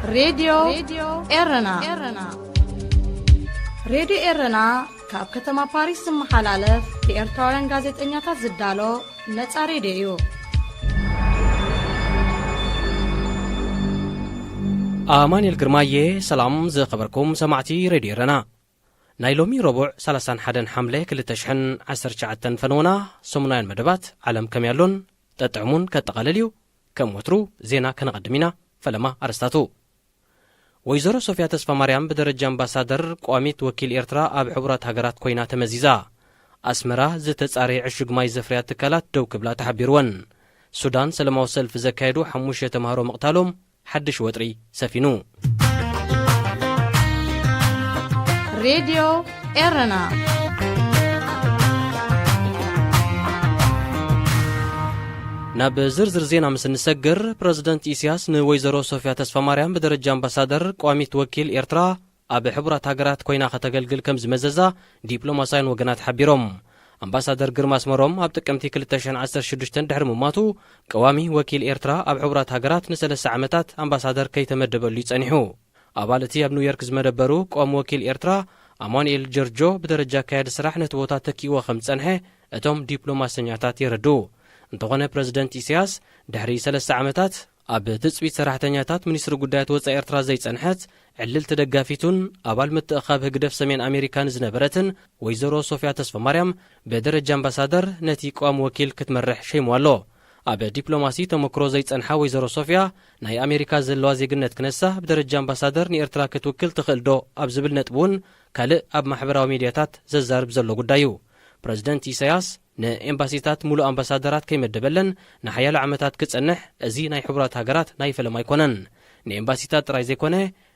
ሬድዮ ኤረና። ሬድዮ ኤረና ካብ ከተማ ፓሪስ ዝመሓላለፍ ብኤርትራውያን ጋዜጠኛታት ዝዳሎ ነጻ ሬድዮ እዩ። ኣማኑኤል ግርማየ። ሰላም ዝኸበርኩም ሰማዕቲ ሬድዮ ኤረና። ናይ ሎሚ ረቡዕ ሰላሳን ሓደን ሓምለ ክልተ ሽሕን ዓሰርተ ትሽዓተን ፈነወና ሰሙናውያን መደባት ዓለም ከመይ ኣሎን ጠጥዕሙን ከጠቓልል እዩ። ከም ወትሩ ዜና ከነቐድም ኢና። ፈለማ ኣርስታቱ። ወይዘሮ ሶፊያ ተስፋማርያም ብደረጃ ኣምባሳደር ቋሚት ወኪል ኤርትራ ኣብ ሕቡራት ሃገራት ኮይና ተመዚዛ። ኣስመራ ዝተጻረየ ዕሹግ ማይ ዘፍርያ ትካላት ደው ክብላ ተሓቢርወን። ሱዳን ሰለማዊ ሰልፊ ዘካየዱ ሓሙሽተ ተማሃሮ ምቕታሎም ሓድሽ ወጥሪ ሰፊኑ። ሬድዮ ኤረና። ናብ ዝርዝር ዜና ምስ እንሰግር፣ ፕረዚደንት ኢሳያስ ንወይዘሮ ሶፊያ ተስፋማርያም ብደረጃ ኣምባሳደር ቋሚት ወኪል ኤርትራ ኣብ ሕቡራት ሃገራት ኮይና ከተገልግል ከም ዝመዘዛ ዲፕሎማሳውያን ወገናት ሓቢሮም። ኣምባሳደር ግርማ ኣስመሮም ኣብ ጥቅምቲ ክልተ ሽሕን ዓሰርተ ሽዱሽተን ድሕሪ ምሟቱ፣ ቀዋሚ ወኪል ኤርትራ ኣብ ሕቡራት ሃገራት ንሰለስተ ዓመታት ኣምባሳደር ከይተመደበሉ እዩ ጸኒሑ። ኣባል እቲ ኣብ ኒውዮርክ ዝመደበሩ ቀዋሚ ወኪል ኤርትራ ኣማኑኤል ጀርጆ ብደረጃ ኣካያዲ ስራሕ ነቲ ቦታ ተኪእዎ ከም ዝጸንሐ እቶም ዲፕሎማሰኛታት የረድኡ። እንተኾነ ፕረዚደንት ኢሳያስ ድሕሪ ሰለስተ ዓመታት ኣብ ትጽቢት ሰራሕተኛታት ሚኒስትሪ ጉዳያት ወጻኢ ኤርትራ ዘይጸንሐት ዕልልቲ ደጋፊቱን ኣባል ምትእኻብ ህግደፍ ሰሜን ኣሜሪካ ንዝነበረትን ወይዘሮ ሶፊያ ተስፋማርያም ብደረጃ ኣምባሳደር ነቲ ቀዋሚ ወኪል ክትመርሕ ሸይምዋ ኣሎ። ኣብ ዲፕሎማሲ ተመክሮ ዘይጸንሓ ወይዘሮ ሶፊያ ናይ ኣሜሪካ ዘለዋ ዜግነት ክነሳ ብደረጃ ኣምባሳደር ንኤርትራ ክትውክል ትኽእል ዶ ኣብ ዝብል ነጥቢ እውን ካልእ ኣብ ማሕበራዊ ሚድያታት ዘዛርብ ዘሎ ጉዳይ እዩ። ፕረዚደንት ኢሳያስ ንኤምባሲታት ሙሉእ ኣምባሳደራት ከይመደበለን ንሓያሎ ዓመታት ክጸንሕ፣ እዚ ናይ ሕቡራት ሃገራት ናይ ፈለማ ኣይኮነን። ንኤምባሲታት ጥራይ ዘይኮነ፣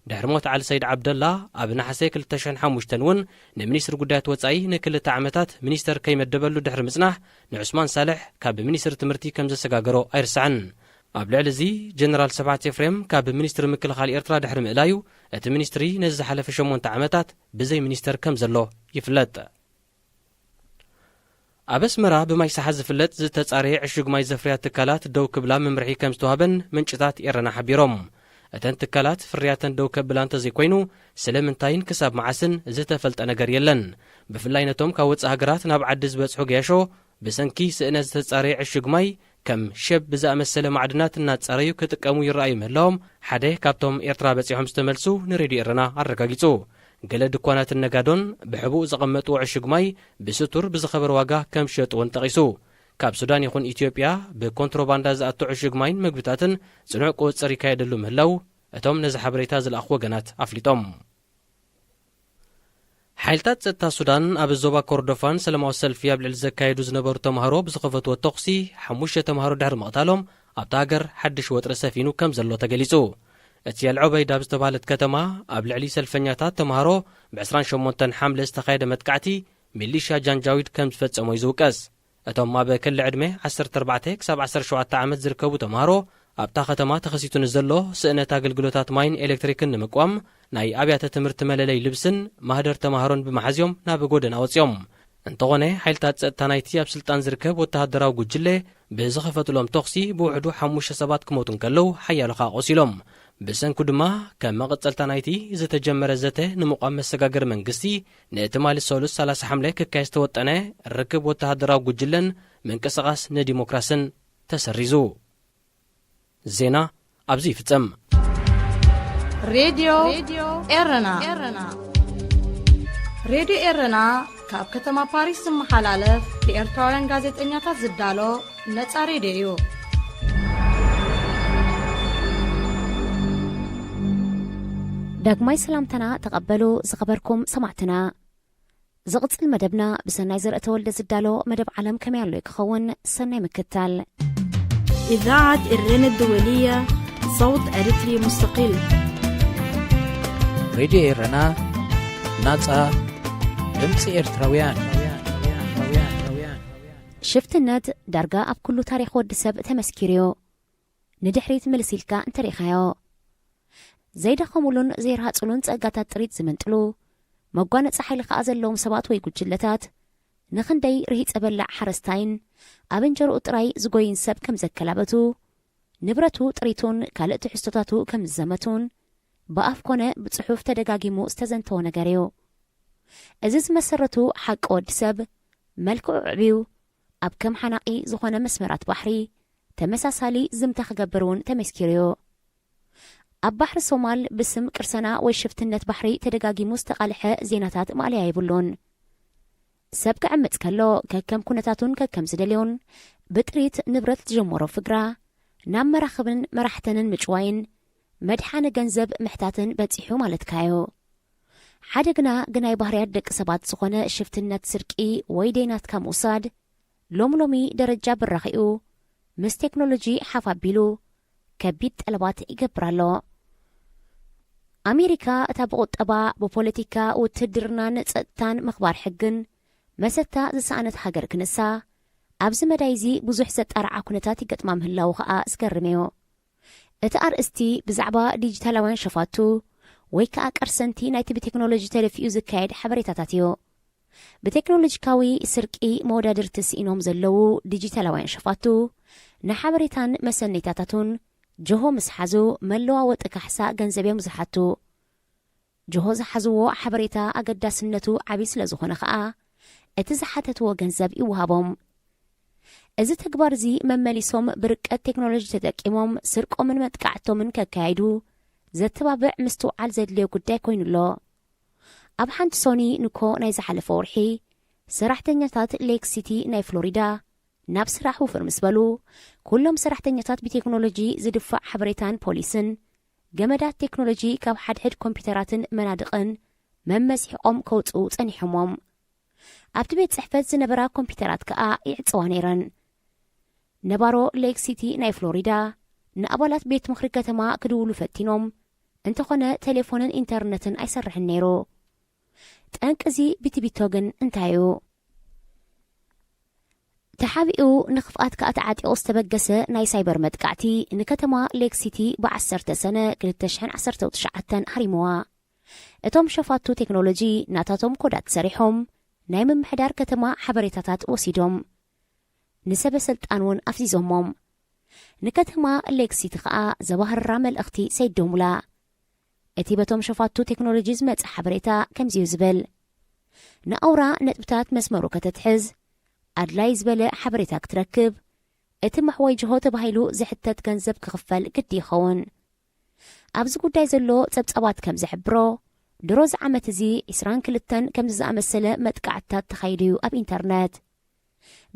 ድሕሪ ሞት ዓሊ ሰይድ ዓብደላ ኣብ ነሓሰ ክልተ ሽሕን ሓሙሽተን እውን ንሚኒስትሪ ጉዳያት ወጻኢ ንክልተ ዓመታት ሚኒስተር ከይመደበሉ ድሕሪ ምጽናሕ፣ ንዑስማን ሳልሕ ካብ ሚኒስትሪ ትምህርቲ ከም ዘሰጋገሮ ኣይርሳዕን። ኣብ ልዕሊ እዚ፣ ጀነራል ስብሓት ኤፍሬም ካብ ሚኒስትሪ ምክልኻል ኤርትራ ድሕሪ ምእላዩ፣ እቲ ሚኒስትሪ ነዚ ዝሓለፈ ሸሞንተ ዓመታት ብዘይ ሚኒስተር ከም ዘሎ ይፍለጥ። ኣብ ኣስመራ ብማይ ሰሓ ዝፍለጥ ዝተጻረየ ዕሹግ ማይ ዘፍርያ ትካላት ደው ክብላ መምርሒ ከም ዝተዋህበን ምንጭታት ኤረና ሓቢሮም። እተን ትካላት ፍርያተን ደው ከብላ እንተዘይኮይኑ፣ ስለምንታይን ክሳብ መዓስን ዝተፈልጠ ነገር የለን። ብፍላይ ነቶም ካብ ወጻኢ ሃገራት ናብ ዓዲ ዝበጽሑ ገያሾ፣ ብሰንኪ ስእነት ዝተጻረየ ዕሹግ ማይ፣ ከም ሸብ ብዝኣመሰለ ማዕድናት እናጻረዩ ክጥቀሙ ይረኣዩ ምህላዎም ሓደ ካብቶም ኤርትራ በጺሖም ዝተመልሱ ንሬድዮ ኤረና ኣረጋጊጹ። ገለ ድኳናትን ነጋዶን ብሕቡእ ዘቐመጥዎ ዕሹግ ማይ ብስቱር ብዝኸበረ ዋጋ ከም ዝሸጡ እውን ጠቒሱ። ካብ ሱዳን ይኹን ኢትዮጵያ ብኮንትሮባንዳ ዝኣቱ ዕሹግ ማይን መግብታትን ጽኑዕ ቁጽጽር ይካየደሉ ምህላው እቶም ነዚ ሓበሬታ ዝለኣኹ ወገናት ኣፍሊጦም። ሓይልታት ጸጥታ ሱዳን ኣብ ዞባ ኮርዶፋን ሰላማዊ ሰልፊ ኣብ ልዕሊ ዘካየዱ ዝነበሩ ተማሃሮ ብዝኸፈትዎ ተኹሲ ሓሙሽተ ተማሃሮ ድሕሪ ምቕታሎም ኣብታ ሃገር ሓድሽ ወጥሪ ሰፊኑ ከም ዘሎ ተገሊጹ። እቲ ኣልዑበይዳ ኣብ ዝተባህለት ከተማ ኣብ ልዕሊ ሰልፈኛታት ተማሃሮ ብ ዕስራን ሸሞንተን ሓምለ ዝተኻየደ መጥቃዕቲ ሚሊሻ ጃንጃዊድ ከም ዝፈጸሞ እዩ ዝውቀስ። እቶም ኣብ ክሊ ዕድመ ዓሰርተ ኣርባዕተ ክሳብ ዓሰርተ ሸውዓተ ዓመት ዝርከቡ ተማሃሮ ኣብታ ከተማ ተኸሲቱ ንዘሎ ስእነት ኣገልግሎታት ማይን ኤሌክትሪክን ንምቅዋም ናይ ኣብያተ ትምህርቲ መለለይ ልብስን ማህደር ተማሃሮን ብምሓዝዮም ናብ ጎደና ወጺኦም። እንተኾነ ሓይልታት ጸጥታ ናይቲ ኣብ ስልጣን ዝርከብ ወተሃደራዊ ጉጅለ ብዝኸፈትሎም ተኹሲ ብውሕዱ ሓሙሽተ ሰባት ክሞቱ እንከለዉ ሓያሎ ኸኣ ቆሲሎም። ብሰንኩ ድማ ከም መቐጸልታ ናይቲ ዝተጀመረ ዘተ ንምቋም መሰጋገሪ መንግስቲ ንትማሊ ሰሉስ ሰላሳ ሓምለ ክካየድ ዝተወጠነ ርክብ ወተሃደራዊ ጉጅለን ምንቅስቓስ ንዲሞክራስን ተሰሪዙ። ዜና ኣብዚ ይፍጸም። ሬድዮ ኤረና። ሬድዮ ኤረና ካብ ከተማ ፓሪስ ዝመሓላለፍ ብኤርትራውያን ጋዜጠኛታት ዝዳሎ ነጻ ሬድዮ እዩ። ዳግማይ ሰላምታና ተቐበሉ ዝኸበርኩም ሰማዕትና። ዝቕጽል መደብና ብሰናይ ዘርእ ተወልደ ዝዳሎ መደብ ዓለም ከመይ ኣሎ ክኸውን። ሰናይ ምክታል። إذاعة إرينا الدولية، صوت أريتري مستقل. ሬድዮ ኤረና፣ ናጻ ድምጺ ኤርትራውያን። ሽፍትነት ዳርጋ ኣብ ኩሉ ታሪኽ ወዲ ሰብ ተመስኪሩ'ዩ። ንድሕሪት ምልስ ኢልካ እንተሪኢኻዮ፣ ዘይደኸሙሉን ዘይረሃጹሉን ጸጋታት ጥሪት ዝምንጥሉ፣ መጓነጺ ሓይሊ ከኣ ዘለዎም ሰባት ወይ ጉጅለታት፣ ንኽንደይ ርሂጸ በላዕ ሓረስታይን ኣብ እንጀርኡ ጥራይ ዝጎይን ሰብ ከም ዘከላበቱ፣ ንብረቱ ጥሪቱን ካልእ ትሕዝቶታቱ ከም ዝዘመቱን፣ ብኣፍ ኮነ ብጽሑፍ ተደጋጊሙ ዝተዘንተወ ነገር እዩ። እዚ ዝመሰረቱ ሓቂ ወዲ ሰብ መልክዑ ዕብዩ ኣብ ከም ሓናቒ ዝኾነ መስመራት ባሕሪ ተመሳሳሊ ዝምታ ክገብር እውን ተመስኪሩ እዩ። ኣብ ባሕሪ ሶማል ብስም ቅርሰና ወይ ሽፍትነት ባሕሪ ተደጋጊሙ ዝተቓልሐ ዜናታት ማእለያ የብሉን። ሰብ ክዕምጽ ከሎ ከከም ኩነታቱን ከከም ዝደልዮን ብጥሪት ንብረት ዝጀመሮ ፍግራ ናብ መራኽብን መራሕተንን ምጭዋይን መድሓኒ ገንዘብ ምሕታትን በጺሑ ማለትካዮ። ሓደ ግና ግናይ ባህርያት ደቂ ሰባት ዝኾነ ሽፍትነት ስርቂ ወይ ደይናትካ ምውሳድ ሎም ሎሚ ደረጃ ብራኺኡ ምስ ቴክኖሎጂ ሓፍ ኣቢሉ ከቢድ ጠለባት ይገብር ኣሎ። ኣሜሪካ እታ ብቁጠባ፣ ብፖለቲካ፣ ውትድርናን ጸጥታን ምኽባር ሕግን መሰታ ዝሰኣነት ሃገር ክንሳ፣ ኣብዚ መዳይ እዚ ብዙሕ ዘጣርዓ ኩነታት ይገጥማ ምህላዉ ኸኣ ዝገርም እዩ። እቲ ኣርእስቲ ብዛዕባ ዲጂታላውያን ሸፋቱ ወይ ከኣ ቀርሰንቲ ናይቲ ብቴክኖሎጂ ተደፊኡ ዝካየድ ሓበሬታታት እዩ። ብቴክኖሎጂካዊ ስርቂ መወዳድርቲ ስኢኖም ዘለዉ ዲጂታላውያን ሸፋቱ ንሓበሬታን መሰነይታታቱን ጅሆ ምስ ሓዙ መለዋወጢ ካሕሳ ገንዘብ እዮም ዝሓቱ። ጅሆ ዝሓዝዎ ሓበሬታ ኣገዳስነቱ ዓብዪ ስለ ዝኾነ ኸኣ እቲ ዝሓተትዎ ገንዘብ ይወሃቦም። እዚ ተግባር እዚ መመሊሶም ብርቀት ቴክኖሎጂ ተጠቂሞም ስርቆምን መጥቃዕቶምን ከካይዱ ዘተባብዕ ምስትውዓል ዘድልዮ ጉዳይ ኮይኑ ኣሎ። ኣብ ሓንቲ ሶኒ ንኮ ናይ ዝሓለፈ ወርሒ ሰራሕተኛታት ሌክ ሲቲ ናይ ፍሎሪዳ ናብ ስራሕ ውፍር ምስ በሉ፣ ኩሎም ሰራሕተኛታት ብቴክኖሎጂ ዝድፋእ ሓበሬታን ፖሊስን ገመዳት ቴክኖሎጂ ካብ ሓድሕድ ኮምፒውተራትን መናድቕን መመሲሕቆም ከውፅኡ ጸኒሖሞም። ኣብቲ ቤት ጽሕፈት ዝነበራ ኮምፒውተራት ከኣ ይዕጸዋ ነይረን። ነባሮ ሌክ ሲቲ ናይ ፍሎሪዳ ንኣባላት ቤት ምኽሪ ከተማ ክድውሉ ፈቲኖም፣ እንተኾነ ቴሌፎንን ኢንተርነትን ኣይሰርሕን ነይሩ። ጠንቂ እዚ ቢቲቢቶ ግን እንታይ እዩ? ተሓቢኡ ንኽፍኣት ከኣ ተዓጢቑ ዝተበገሰ ናይ ሳይበር መጥቃዕቲ ንከተማ ሌክ ሲቲ ብዓሰርተ ሰነ ክልተ ሽሕን ዓሰርተ ትሽዓተን ሃሪምዋ። እቶም ሸፋቱ ቴክኖሎጂ ናታቶም ኮዳት ሰሪሖም ናይ ምምሕዳር ከተማ ሓበሬታታት ወሲዶም ንሰበ ሰልጣን እውን ኣፍዚዞሞም። ንከተማ ሌክ ሲቲ ኸኣ ዘባህራ መልእኽቲ ሰይዶሙላ። እቲ በቶም ሸፋቱ ቴክኖሎጂ ዝመጽእ ሓበሬታ ከምዚ እዩ ዝብል። ንኣውራ ነጥብታት መስመሩ ከተትሕዝ ኣድላይ ዝበለ ሓበሬታ ክትረክብ እቲ መሕወይ ጅሆ ተባሂሉ ዝሕተት ገንዘብ ክኽፈል ግዲ ይኸውን። ኣብዚ ጉዳይ ዘሎ ጸብጻባት ከም ዝሕብሮ ድሮ እዚ ዓመት እዚ ዕስራን ክልተን ከምዚ ዝኣመሰለ መጥቃዕትታት ተኻይዱ እዩ ኣብ ኢንተርነት።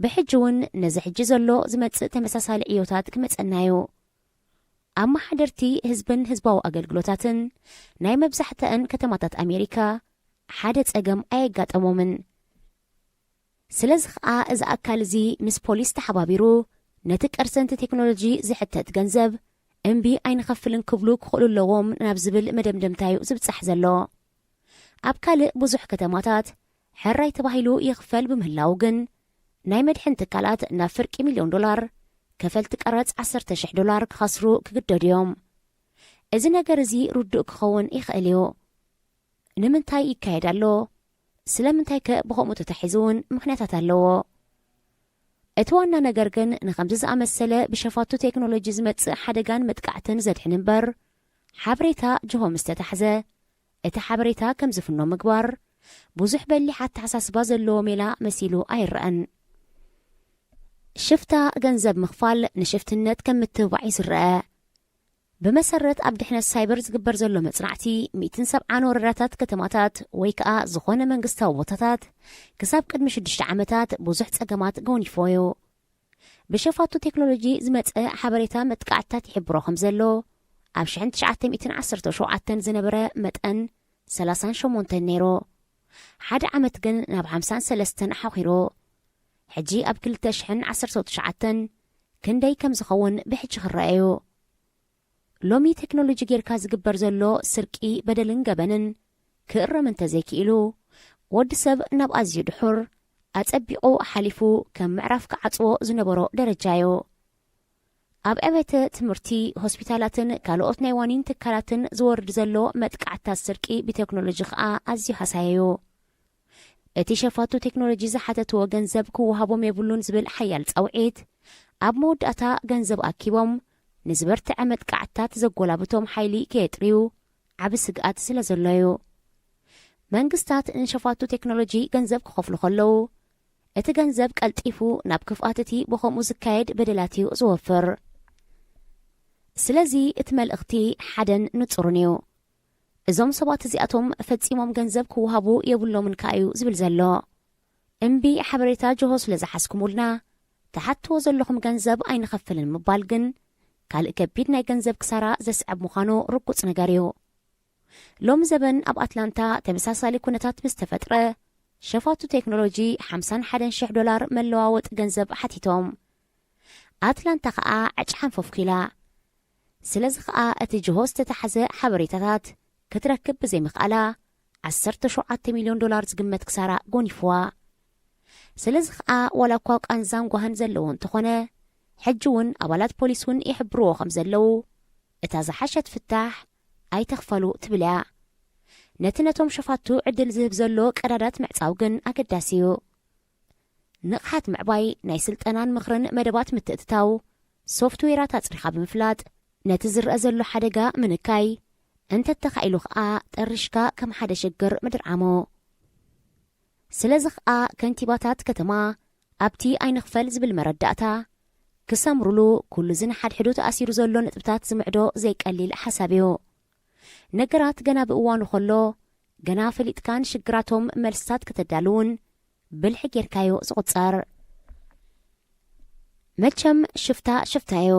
ብሕጂ እውን ነዚ ሕጂ ዘሎ ዝመጽእ ተመሳሳሊ ዕዮታት ክመጸና እዩ። ኣመሓደርቲ ህዝብን ህዝባዊ ኣገልግሎታትን ናይ መብዛሕትአን ከተማታት ኣሜሪካ ሓደ ጸገም ኣየጋጠሞምን። ስለዚ ኸኣ እዚ ኣካል እዚ ምስ ፖሊስ ተሓባቢሩ ነቲ ቀርሰንቲ ቴክኖሎጂ ዝሕተት ገንዘብ እምቢ ኣይንኸፍልን ክብሉ ክኽእሉ ኣለዎም ናብ ዝብል መደምደምታዩ ዝብጻሕ ዘሎ። ኣብ ካልእ ብዙሕ ከተማታት ሕራይ ተባሂሉ ይኽፈል ብምህላው ግን ናይ መድሕን ትካላት ናብ ፍርቂ ሚልዮን ዶላር፣ ከፈልቲ ቀረጽ ዓሰርተ ሽሕ ዶላር ክኸስሩ ክግደዱ እዮም። እዚ ነገር እዚ ርዱእ ክኸውን ይኽእል እዩ። ንምንታይ ይካየድ ኣሎ? ስለምንታይ ከ ብኸምኡ ተታሒዙ እውን ምኽንያታት ኣለዎ። እቲ ዋና ነገር ግን ንኸምዚ ዝኣመሰለ ብሸፋቱ ቴክኖሎጂ ዝመጽእ ሓደጋን መጥቃዕትን ዘድሕን እምበር፣ ሓበሬታ ጅሆ ምስ ተታሕዘ እቲ ሓበሬታ ከም ዝፍኖ ምግባር ብዙሕ በሊሕ ኣተሓሳስባ ዘለዎ ሜላ መሲሉ ኣይረኣን። ሽፍታ ገንዘብ ምኽፋል ንሽፍትነት ከም ምትብባዕ እዩ ዝረአ። ብመሰረት ኣብ ድሕነት ሳይበር ዝግበር ዘሎ መጽናዕቲ፣ ሚእትን ሰብዓን ወረዳታት ከተማታት ወይ ከኣ ዝኾነ መንግስታዊ ቦታታት ክሳብ ቅድሚ ሽዱሽተ ዓመታት ብዙሕ ጸገማት ገውኒፎ እዩ። ብሸፋቱ ቴክኖሎጂ ዝመጸ ሓበሬታ መጥቃዕትታት ይሕብሮ ከም ዘሎ፣ ኣብ ሽሕን ትሽዓተ ሚእትን ዓሰርተ ሸውዓተን ዝነበረ መጠን ሰላሳን ሸሞንተን ነይሩ። ሓደ ዓመት ግን ናብ ሓምሳን ሰለስተን ሓኺሩ። ሕጂ ኣብ ክልተ ሽሕን ዓሰርተ ትሽዓተን ክንደይ ከም ዝኸውን ብሕጂ ክረአ እዩ። ሎሚ ቴክኖሎጂ ጌርካ ዝግበር ዘሎ ስርቂ በደልን ገበንን ክእረም እንተዘይክኢሉ፣ ወዲ ሰብ ናብ ኣዝዩ ድሑር፣ ኣጸቢቑ ሓሊፉ ከም ምዕራፍ ክዓጽዎ ዝነበሮ ደረጃ እዩ። ኣብ ኣብያተ ትምህርቲ፣ ሆስፒታላትን ካልኦት ናይ ዋኒን ትካላትን ዝወርድ ዘሎ መጥቃዕትታት ስርቂ ብቴክኖሎጂ ኸኣ ኣዝዩ ሃሳየ እዩ። እቲ ሸፋቱ ቴክኖሎጂ ዝሓተትዎ ገንዘብ ክወሃቦም የብሉን ዝብል ሓያል ጻውዒት፣ ኣብ መወዳእታ ገንዘብ ኣኪቦም ንዝበርትዐ መጥቃዕትታት ዘጎላብቶም ሓይሊ ከየጥርዩ ዓቢ ስግኣት ስለ ዘሎ እዩ። መንግስታት ንሸፋቱ ቴክኖሎጂ ገንዘብ ክኸፍሉ ከለዉ፣ እቲ ገንዘብ ቀልጢፉ ናብ ክፍኣት እቲ ብኸምኡ ዝካየድ በደላት እዩ ዝወፍር። ስለዚ እቲ መልእኽቲ ሓደን ንጹርን እዩ። እዞም ሰባት እዚኣቶም ፈጺሞም ገንዘብ ክወሃቡ የብሎምን ከኣ እዩ ዝብል ዘሎ። እምቢ ሓበሬታ ጅሆ ስለ ዝሓዝኩሙልና፣ ትሓትዎ ዘለኹም ገንዘብ ኣይንኸፍልን ምባል ግን ካልእ ከቢድ ናይ ገንዘብ ክሳራ ዘስዕብ ምዃኑ ርጉጽ ነገር እዩ። ሎም ዘበን ኣብ ኣትላንታ ተመሳሳሊ ኩነታት ምስ ተፈጥረ፣ ሸፋቱ ቴክኖሎጂ ሓምሳን ሓደን ሽሕ ዶላር መለዋወጢ ገንዘብ ሓቲቶም። ኣትላንታ ከኣ ዕጭ ሓንፈፍኩ ኢላ። ስለዚ ከኣ እቲ ጅሆ ዝተታሕዘ ሓበሬታታት ክትረክብ ብዘይምኽኣላ፣ ዓሰርተ ሸውዓተ ሚልዮን ዶላር ዝግመት ክሳራ ጎኒፍዋ። ስለዚ ከኣ ዋላ እኳ ቃንዛን ጓህን ዘለዎ እንተኾነ፣ ሕጂ እውን ኣባላት ፖሊስ እውን ይሕብርዎ ከም ዘለዉ፣ እታ ዝሓሸት ፍታሕ ኣይተኽፈሉ ትብል እያ። ነቲ ነቶም ሸፋቱ ዕድል ዝህብ ዘሎ ቀዳዳት ምዕጻው ግን ኣገዳሲ እዩ። ንቕሓት ምዕባይ፣ ናይ ስልጠናን ምኽርን መደባት ምትእትታው፣ ሶፍትዌራት ኣጽሪኻ ብምፍላጥ፣ ነቲ ዝረአ ዘሎ ሓደጋ ምንካይ፣ እንተተኻኢሉ ኸኣ ጠሪሽካ ከም ሓደ ሽግር ምድርዓሞ። ስለዚ ኸኣ ከንቲባታት ከተማ ኣብቲ ኣይንኽፈል ዝብል መረዳእታ ክሰምሩሉ፣ ኩሉ እዚ ንሓድሕዱ ተኣሲሩ ዘሎ ነጥብታት ዝምዕዶ ዘይቀሊል ሓሳብ እዩ። ነገራት ገና ብእዋኑ ኸሎ፣ ገና ፈሊጥካ ንሽግራቶም መልስታት ከተዳልውን ብልሒ ጌርካዮ ዝቑጸር። መቸም ሽፍታ ሽፍታ እዩ።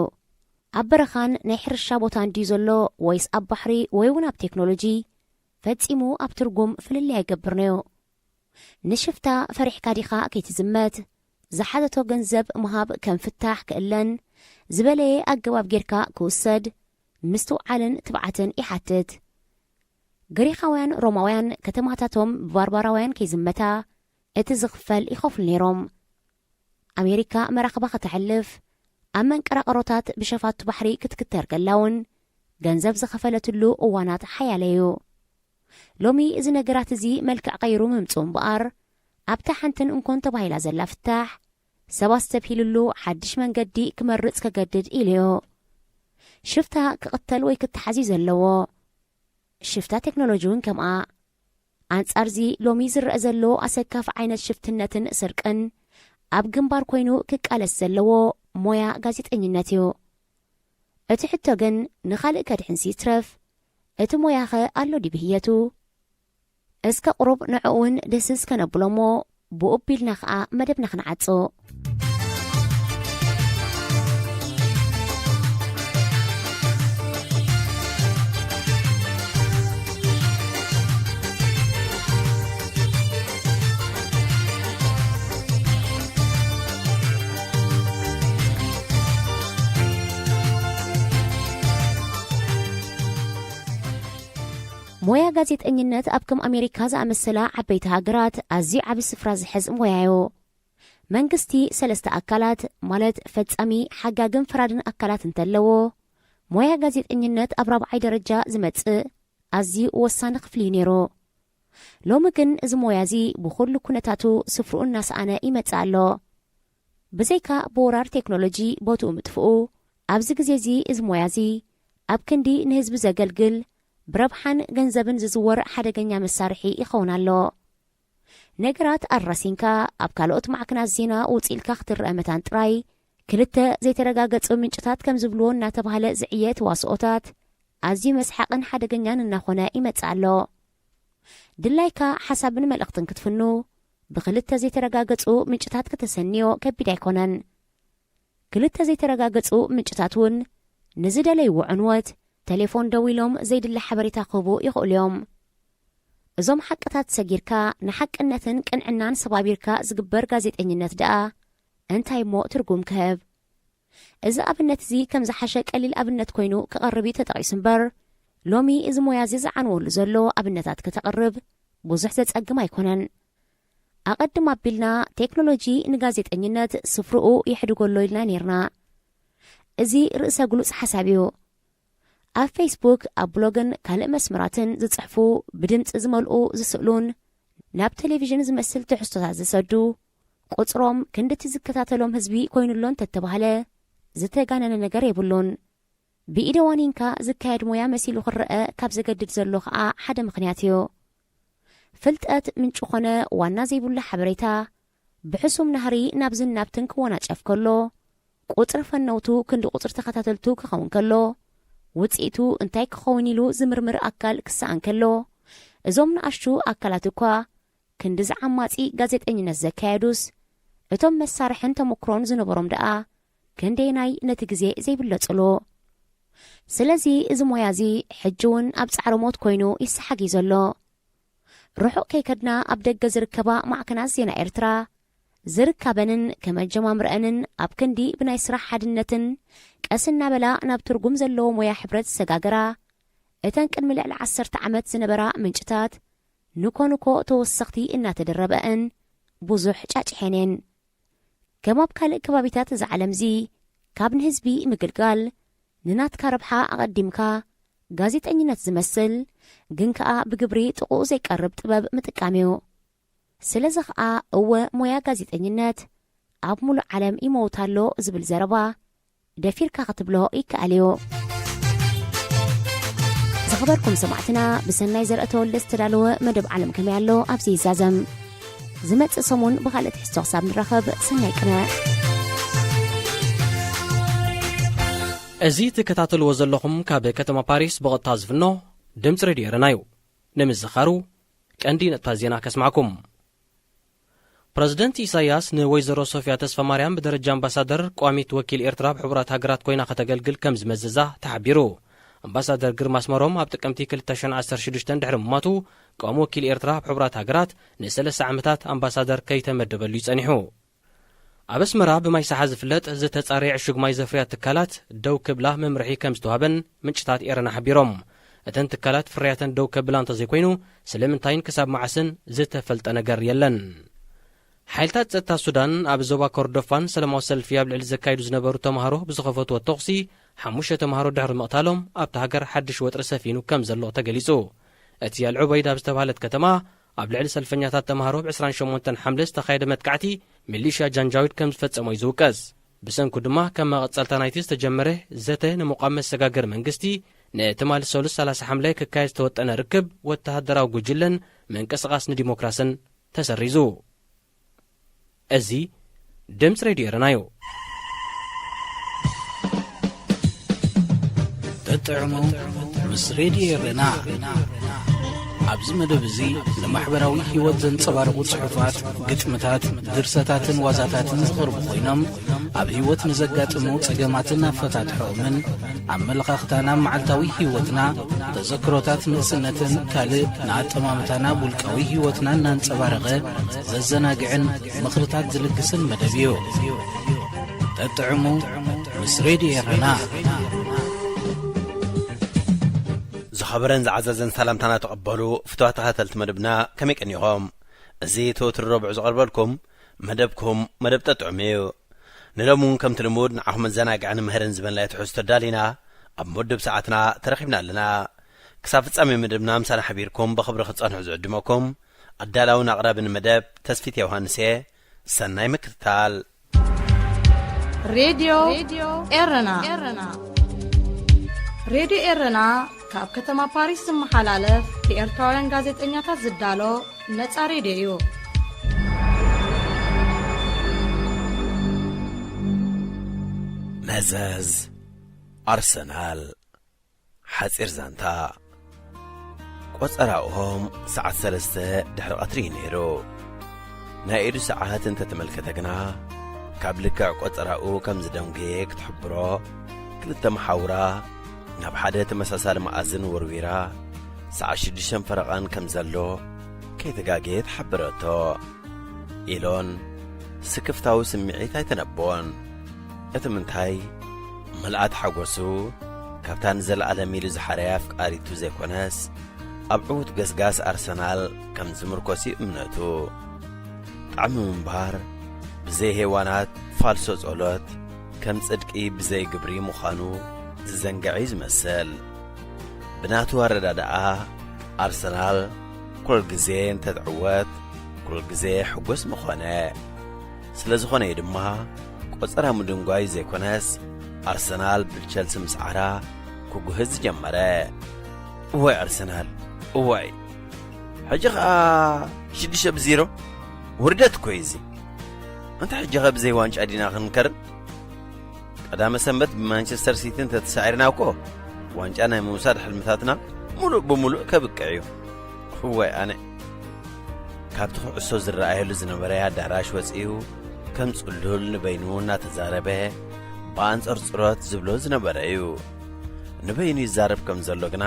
ኣብ በረኻን ናይ ሕርሻ ቦታን ድዩ ዘሎ፣ ወይስ ኣብ ባሕሪ ወይ እውን ኣብ ቴክኖሎጂ፣ ፈጺሙ ኣብ ትርጉም ፍልልይ ኣይገብርን'ዩ። ንሽፍታ ፈሪሕካ ዲኻ ከይትዝመት፣ ዝሓተቶ ገንዘብ ምሃብ ከም ፍታሕ ክእለን፣ ዝበለየ ኣገባብ ጌርካ ክውሰድ ምስትውዓልን ትብዓትን ይሓትት። ግሪኻውያን ሮማውያን ከተማታቶም ብባርባራውያን ከይዝመታ እቲ ዝኽፈል ይኸፍሉ ነይሮም። ኣሜሪካ መራኽባ ከተሕልፍ፣ ኣብ መንቀራቕሮታት ብሸፋቱ ባሕሪ ክትክተር ከላ እውን ገንዘብ ዝኸፈለትሉ እዋናት ሓያለ እዩ። ሎሚ እዚ ነገራት እዚ መልክዕ ቀይሩ ምምጽኡ እምበኣር፣ ኣብታ ሓንትን እንኮን ተባሂላ ዘላ ፍታሕ፣ ሰባት ዝተብሂልሉ ሓድሽ መንገዲ ክመርጽ ከገድድ ኢሉ እዩ። ሽፍታ ክቕተል ወይ ክተሓዝ እዩ ዘለዎ። ሽፍታ ቴክኖሎጂ እውን ከምኣ። ኣንጻርዚ ሎሚ ዝረአ ዘሎ ኣሰካፊ ዓይነት ሽፍትነትን ስርቅን፣ ኣብ ግንባር ኮይኑ ክቃለስ ዘለዎ ሞያ ጋዜጠኝነት እዩ። እቲ ሕቶ ግን ንኻልእ ከድሕንሲ ይትረፍ፣ እቲ ሞያኸ ኣሎ ድዩ ብህየቱ? እስከ ቁሩብ ንዕኡ እውን ድህስስ ከነብሎ እሞ፣ ብኡ ቢልና ኸኣ መደብና ክንዓጹ። ሞያ ጋዜጠኝነት ኣብ ከም ኣሜሪካ ዝኣመሰላ ዓበይቲ ሃገራት ኣዝዩ ዓቢ ስፍራ ዝሕዝ ሞያ እዩ። መንግስቲ ሰለስተ ኣካላት፣ ማለት ፈጻሚ፣ ሓጋግን ፈራድን ኣካላት እንተለዎ፣ ሞያ ጋዜጠኝነት ኣብ ራብዓይ ደረጃ ዝመጽእ ኣዝዩ ወሳኒ ክፍሊ እዩ ነይሩ። ሎሚ ግን እዚ ሞያ እዚ ብኹሉ ኩነታቱ ስፍርኡ እናሰኣነ ይመጽእ ኣሎ። ብዘይካ ብወራር ቴክኖሎጂ ቦትኡ ምጥፍኡ፣ ኣብዚ ግዜ እዚ እዚ ሞያ እዚ ኣብ ክንዲ ንህዝቢ ዘገልግል፣ ብረብሓን ገንዘብን ዝዝወር ሓደገኛ መሳርሒ ይኸውን ኣሎ። ነገራት ኣራሲንካ ኣብ ካልኦት ማዕከናት ዜና ውጽእ ኢልካ ክትረአ መታን ጥራይ፣ ክልተ ዘይተረጋገጹ ምንጭታት ከም ዝብልዎ እናተባህለ ዝዕየ ተዋስኦታት ኣዝዩ መስሓቕን ሓደገኛን እናኾነ ይመጽእ ኣሎ። ድላይካ ሓሳብን መልእኽትን ክትፍኑ ብኽልተ ዘይተረጋገጹ ምንጭታት ከተሰንዮ ከቢድ ኣይኮነን። ክልተ ዘይተረጋገጹ ምንጭታት እውን ንዝደለይዎ ዕንወት ተሌፎን ደዊሎም ዘይድለ ሓበሬታ ክህቡ ይኽእሉ እዮም። እዞም ሓቅታት ሰጊርካ ንሓቅነትን ቅንዕናን ሰባቢርካ ዝግበር ጋዜጠኝነት ደኣ እንታይ እሞ ትርጉም ክህብ? እዚ ኣብነት እዚ ከም ዝሓሸ ቀሊል ኣብነት ኮይኑ ክቐርብ እዩ ተጠቒሱ እምበር፣ ሎሚ እዚ ሞያ እዚ ዝዓንወሉ ዘሎ ኣብነታት ከተቕርብ ብዙሕ ዘጸግም ኣይኮነን። ኣቐድም ኣቢልና ቴክኖሎጂ ንጋዜጠኝነት ስፍርኡ የሕድጎ ኣሎ ኢልና ኔርና። እዚ ርእሰ ግሉጽ ሓሳብ እዩ። ኣብ ፌስቡክ፣ ኣብ ብሎግን ካልእ መስመራትን ዝጽሕፉ፣ ብድምጺ ዝመልኡ፣ ዝስእሉን ናብ ቴሌቪዥን ዝመስል ትሕዝቶታት ዝሰዱ፣ ቁጽሮም ክንድቲ ዝከታተሎም ህዝቢ ኮይኑሎ እንተተባህለ ዝተጋነነ ነገር የብሉን። ብኢደ ዋኒንካ ዝካየድ ሞያ መሲሉ ክረአ ካብ ዘገድድ ዘሎ ኸኣ ሓደ ምኽንያት እዩ። ፍልጠት ምንጪ ኾነ ዋና ዘይብሉ ሓበሬታ ብሕሱም ናህሪ ናብዝን ናብትን ክወናጨፍ ከሎ፣ ቁጽሪ ፈነውቱ ክንዲ ቁጽሪ ተኸታተልቱ ክኸውን ከሎ፣ ውጽኢቱ እንታይ ክኸውን ኢሉ ዝምርምር ኣካል ክሰኣን ከሎ፣ እዞም ንኣሽቱ ኣካላት እኳ ክንድዚ ዓማጺ ጋዜጠኝነት ዘካየዱስ፣ እቶም መሳርሕን ተመክሮን ዝነበሮም ደኣ ክንደየናይ ነቲ ግዜ ዘይብለጽሉ? ስለዚ እዚ ሞያ እዚ ሕጂ እውን ኣብ ጻዕሪ ሞት ኮይኑ ይሰሓግ እዩ ዘሎ። ርሑቕ ከይከድና ኣብ ደገ ዝርከባ ማዕከናት ዜና ኤርትራ ዝርካበንን ከመጀማምረአንን ኣብ ክንዲ ብናይ ስራሕ ሓድነትን ቀስ እናበላ ናብ ትርጉም ዘለዎ ሞያ ሕብረት ዝሰጋገራ፣ እተን ቅድሚ ልዕሊ ዓሰርተ ዓመት ዝነበራ ምንጭታት ንኮ ንኮ ተወሰኽቲ እናተደረበአን ብዙሕ ጫጭሐን እየን። ከም ኣብ ካልእ ከባቢታት እዚ ዓለምዚ ካብ ንህዝቢ ምግልጋል ንናትካ ረብሓ ኣቐዲምካ ጋዜጠኝነት ዝመስል ግን ከኣ ብግብሪ ጥቕኡ ዘይቀርብ ጥበብ ምጥቃም እዩ። ስለዚ ኸኣ እወ ሞያ ጋዜጠኝነት ኣብ ሙሉእ ዓለም ይመውት ኣሎ ዝብል ዘረባ ደፊርካ ክትብሎ ይከኣል እዩ። ዝኸበርኩም ሰማዕትና፣ ብሰናይ ዘርአ ተወልደ ዝተዳለወ መደብ ዓለም ከመይ ኣሎ ኣብዚ ይዛዘም። ዝመጽእ ሰሙን ብኻልእ ትሕዝቶ ክሳብ ንራኸብ፣ ሰናይ ቅነ። እዚ ትከታተልዎ ዘለኹም ካብ ከተማ ፓሪስ ብቐጥታ ዝፍኖ ድምፂ ሬድዮ ኤረና እዩ። ንምዝኻሩ ቀንዲ ነጥብታት ዜና ከስማዕኩም። ፕረዚደንት ኢሳያስ ንወይዘሮ ሶፊያ ተስፋማርያም ብደረጃ ኣምባሳደር ቋሚት ወኪል ኤርትራ ኣብ ሕቡራት ሃገራት ኮይና ከተገልግል ከም ዝመዘዛ ተሓቢሩ። ኣምባሳደር ግርማ ኣስመሮም ኣብ ጥቅምቲ ክልተ ሽሕን ዓሰርተ ሽዱሽተን ድሕሪ ምሟቱ፣ ቀዋሚ ወኪል ኤርትራ ኣብ ሕቡራት ሃገራት ንሰለስተ ዓመታት ኣምባሳደር ከይተመደበሉ እዩ ጸኒሑ። ኣብ ኣስመራ ብማይ ሳሓ ዝፍለጥ ዝተጻረየ ዕሹግ ማይ ዘፍርያ ትካላት ደው ክብላ መምርሒ ከም ዝተዋህበን ምንጭታት ኤረና ሓቢሮም። እተን ትካላት ፍርያተን ደው ከብላ እንተዘይኮይኑ፣ ስለምንታይን ክሳብ መዓስን ዝተፈልጠ ነገር የለን። ሓይልታት ጸጥታ ሱዳን ኣብ ዞባ ኮርዶፋን ሰላማዊ ሰልፊ ኣብ ልዕሊ ዘካይዱ ዝነበሩ ተማሃሮ ብዝኸፈትዎ ተኹሲ ሓሙሽተ ተማሃሮ ድሕሪ ምቕታሎም ኣብታ ሃገር ሓድሽ ወጥሪ ሰፊኑ ከም ዘሎ ተገሊጹ። እቲ ኣልዑበይድ ኣብ ዝተባህለት ከተማ ኣብ ልዕሊ ሰልፈኛታት ተማሃሮ ብ ዕስራን ሸሞንተን ሓምለ ዝተኻየደ መጥቃዕቲ ሚሊሽያ ጃንጃዊድ ከም ዝፈጸሞ እዩ ዝውቀስ። ብሰንኩ ድማ ከም መቐጸልታ ናይቲ ዝተጀመረ ዘተ ንምቋም መሰጋገሪ መንግስቲ ንትማሊ ሰሉስ ሰላሳ ሓምለ ክካየድ ዝተወጠነ ርክብ ወተሃደራዊ ጉጅለን ምንቅስቓስ ንዲሞክራስን ተሰሪዙ። እዚ ድምፂ ሬድዮ ኤረና እዩ። ተጥዕሙ ምስ ሬድዮ ኤረና። ኣብዚ መደብ እዚ ንማሕበራዊ ህይወት ዘንጸባርቑ ጽሑፋት፣ ግጥምታት፣ ድርሰታትን ዋዛታትን ዝቐርቡ ኮይኖም፣ ኣብ ህይወት ንዘጋጥሙ ጸገማትን ኣፈታትሖኦምን፣ ኣመለኻኽታና፣ መዓልታዊ ህይወትና፣ ተዘክሮታት ንእስነትን ካልእ ንኣጠማምታና ኣብ ውልቃዊ ህይወትና እናንጸባረቐ ዘዘናግዕን ምኽርታት ዝልግስን መደብ እዩ። ጠጥዕሙ ምስ ሬድዮ ኤረና። ዝኸበረን ዝዓዘዘን ሰላምታና ተቐበሉ ፍቱዋት ተኸታተልቲ መደብና፣ ከመይ ቀኒኹም? እዚ ተወትሩ ረቡዕ ዝቐርበልኩም መደብኩም መደብ ጠጥዑም እዩ። ንሎሚ እውን ከምቲ ልሙድ ንዓኹም መዘናግዕን ምህርን ዝበልናዮ ትሕዝቶ ኣዳሊና ኣብ መወድብ ሰዓትና ተረኺብና ኣለና። ክሳብ ፍጻሜ መደብና ምሳና ሓቢርኩም ብኽብሪ ክትጸንሑ ዝዕድመኩም ኣዳላውን ኣቕራብን መደብ ተስፊት ዮሃንስ እየ። ሰናይ ምክትታል። ሬድዮ ኤረና። ሬድዮ ኤረና ካብ ከተማ ፓሪስ ዝመሓላለፍ ብኤርትራውያን ጋዜጠኛታት ዝዳሎ ነጻ ሬድዮ እዩ። መዘዝ ኣርሰናል። ሓጺር ዛንታ። ቆጸራኦም ሰዓት ሰለስተ ድሕሪ ቀትሪ እዩ ነይሩ። ናይ ኢዱ ሰዓት እንተተመልከተ ግና፣ ካብ ልክዕ ቆጸራኡ ከም ዝደንጎየ ክትሕብሮ፣ ክልተ መሓውራ ናብ ሓደ ተመሳሳሊ መኣዝን ወርዊራ፣ ሰዓት ሽዱሽተን ፈረቓን ከም ዘሎ ከይተጋገየ ትሓበረቶ። ኢሎን ስክፍታዊ ስምዒት ኣይተነቦን። እቲ ምንታይ፣ ምልኣት ሓጎሱ ካብታ ንዘለኣለም ኢሉ ዝሓረያ ኣፍቃሪቱ ዘይኮነስ፣ ኣብ ዕዉት ገስጋስ ኣርሰናል ከም ዝምርኮስ እዩ እምነቱ። ጣዕሚ ምንባር ብዘይ ሄዋናት ፋልሶ ጸሎት ከም ጽድቂ ብዘይ ግብሪ ምዃኑ ዝዘንግዕ እዩ ዝመስል። ብናቱ ኣረዳድኣ፣ ኣርሰናል ኩል ግዜ እንተትዕወት፣ ኩል ግዜ ሕጉስ ምኾነ። ስለ ዝኾነ እዩ ድማ፣ ቆጸራ ምድንጓዩ ዘይኮነስ፣ ኣርሰናል ብቸልሲ ምስዓራ ክጉህዝ ጀመረ። እዋይ ኣርሰናል፣ እዋይ! ሕጂ ኸኣ ሽዱሽተ ብ ዜሮ? ውርደት እኮ እዩ እዚ። እንተ ሕጂ ኸ ብዘይ ዋንጫ ዲና ክንከርም? ቀዳመ ሰንበት ብማንቸስተር ሲቲ እንተተሳዒርና እኮ ዋንጫ ናይ ምውሳድ ሕልምታትና ሙሉእ ብሙሉእ ከብቅዕ እዩ። እዋይ ኣነ! ካብቲ ኩዕሶ ዝረኣየሉ ዝነበረ ኣዳራሽ ወጺኡ ከም ጽሉል ንበይኑ እናተዛረበ ብኣንጸርጽሮት ዝብሎ ዝነበረ እዩ። ንበይኑ ይዛረብ ከም ዘሎ ግና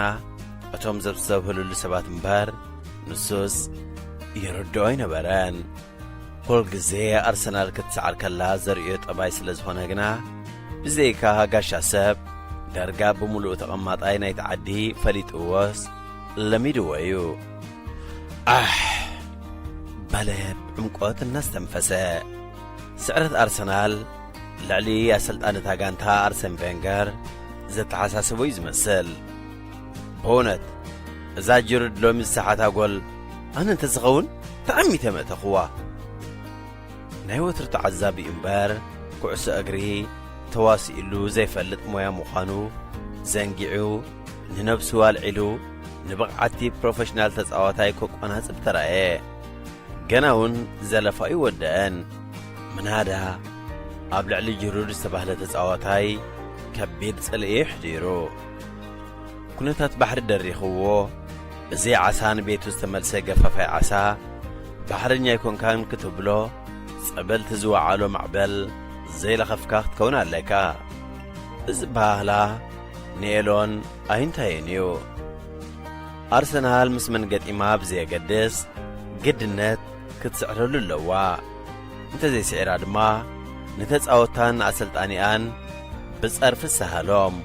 እቶም ዘብሰብህሉሉ ሰባት እምበር ንሱስ ይርድኦ ኣይነበረን። ኩል ግዜ ኣርሰናል ክትሰዓር ከላ ዘርእዮ ጠባይ ስለ ዝኾነ ግና ብዘይካ ጋሻ ሰብ ዳርጋ ብምሉኡ ተቐማጣይ ናይቲ ዓዲ ፈሊጥዎስ ለሚድዎ እዩ። ኣሕ! በለ ብዕምቆት እናስተንፈሰ። ስዕረት ኣርሰናል ልዕሊ ኣሰልጣኒ እታ ጋንታ ኣርሰን ቬንገር ዘተሓሳስቦ እዩ ዝመስል። ብእውነት እዛ ጅሩድ ሎሚ ዝሰሓታ ጎል ኣነ እንተዝኸውን ተዓሚተ መእተኽዋ። ናይ ወትሩ ተዓዛቢ እምበር ኩዕሶ እግሪ ተዋሲእሉ ዘይፈልጥ ሞያ ምዃኑ ዘንጊዑ ንነብሱ ኣልዒሉ ንብቕዓቲ ፕሮፌሽናል ተጻዋታይ ከቋናጽብ ተራእየ። ገና እውን ዘለፋ ይወደአን። ምናዳ ኣብ ልዕሊ ጅሩድ ዝተባህለ ተጻዋታይ ከቢድ ጽልኢ የሕዲሩ። ኩነታት ባሕሪ ደሪኽዎ፣ እዚ ዓሳ ንቤቱ ዝተመልሰ ገፋፋይ ዓሳ፣ ባሕረኛ ኣይኮንካን ክትብሎ፣ ጸበልቲ ዝወዓሎ ማዕበል ዘይለኸፍካ ክትከውን ኣለካ። እዚ ባህላ ንኤሎን ኣይንታየን እዩ። ኣርሰናል ምስ መን ገጢማ ብዘየገድስ፣ ግድነት ክትስዕረሉ ኣለዋ። እንተዘይስዒራ ድማ፣ ንተጻወትታን ንኣሰልጣኒኣን ብጸርፊ ትሰሃሎም።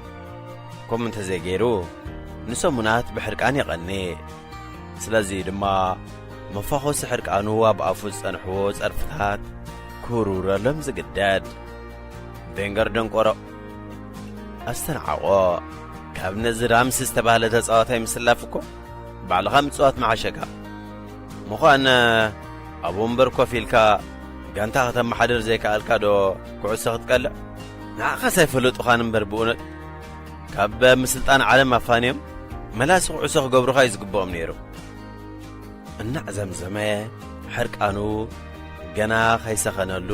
ከምኡ እንተዘይገይሩ፣ ንሰሙናት ብሕርቃን የቐኒ። ስለዚ ድማ፣ መፋኾሲ ሕርቃኑ ኣብ ኣፉ ዝጸንሕዎ ጸርፍታት ክውርውረሎም ዝግደድ። ቬንገር ደንቆሮ ኣስተንዓቖ። ካብ ነዚ ራምሲ ዝተባህለ ተጻዋታይ ምስላፍ እኮ ባዕልኻ ምጽዋት መዓሸካ። ምዃን ኣብ ወንበር ኮፍ ኢልካ ጋንታ ከተመሓድር ዘይከኣልካ ዶ ኩዕሶ ክትቀልዕ? ንዓኻስ ኣይፈለጡኻን እምበር ብእውነት ካብ ምስልጣን ዓለም ኣፋንዮም መላሲ ኩዕሶ ክገብሩኻ እዩ ዝግብኦም ነይሩ። እናዕዘምዘመ ሕርቃኑ ገና ከይሰኸነሉ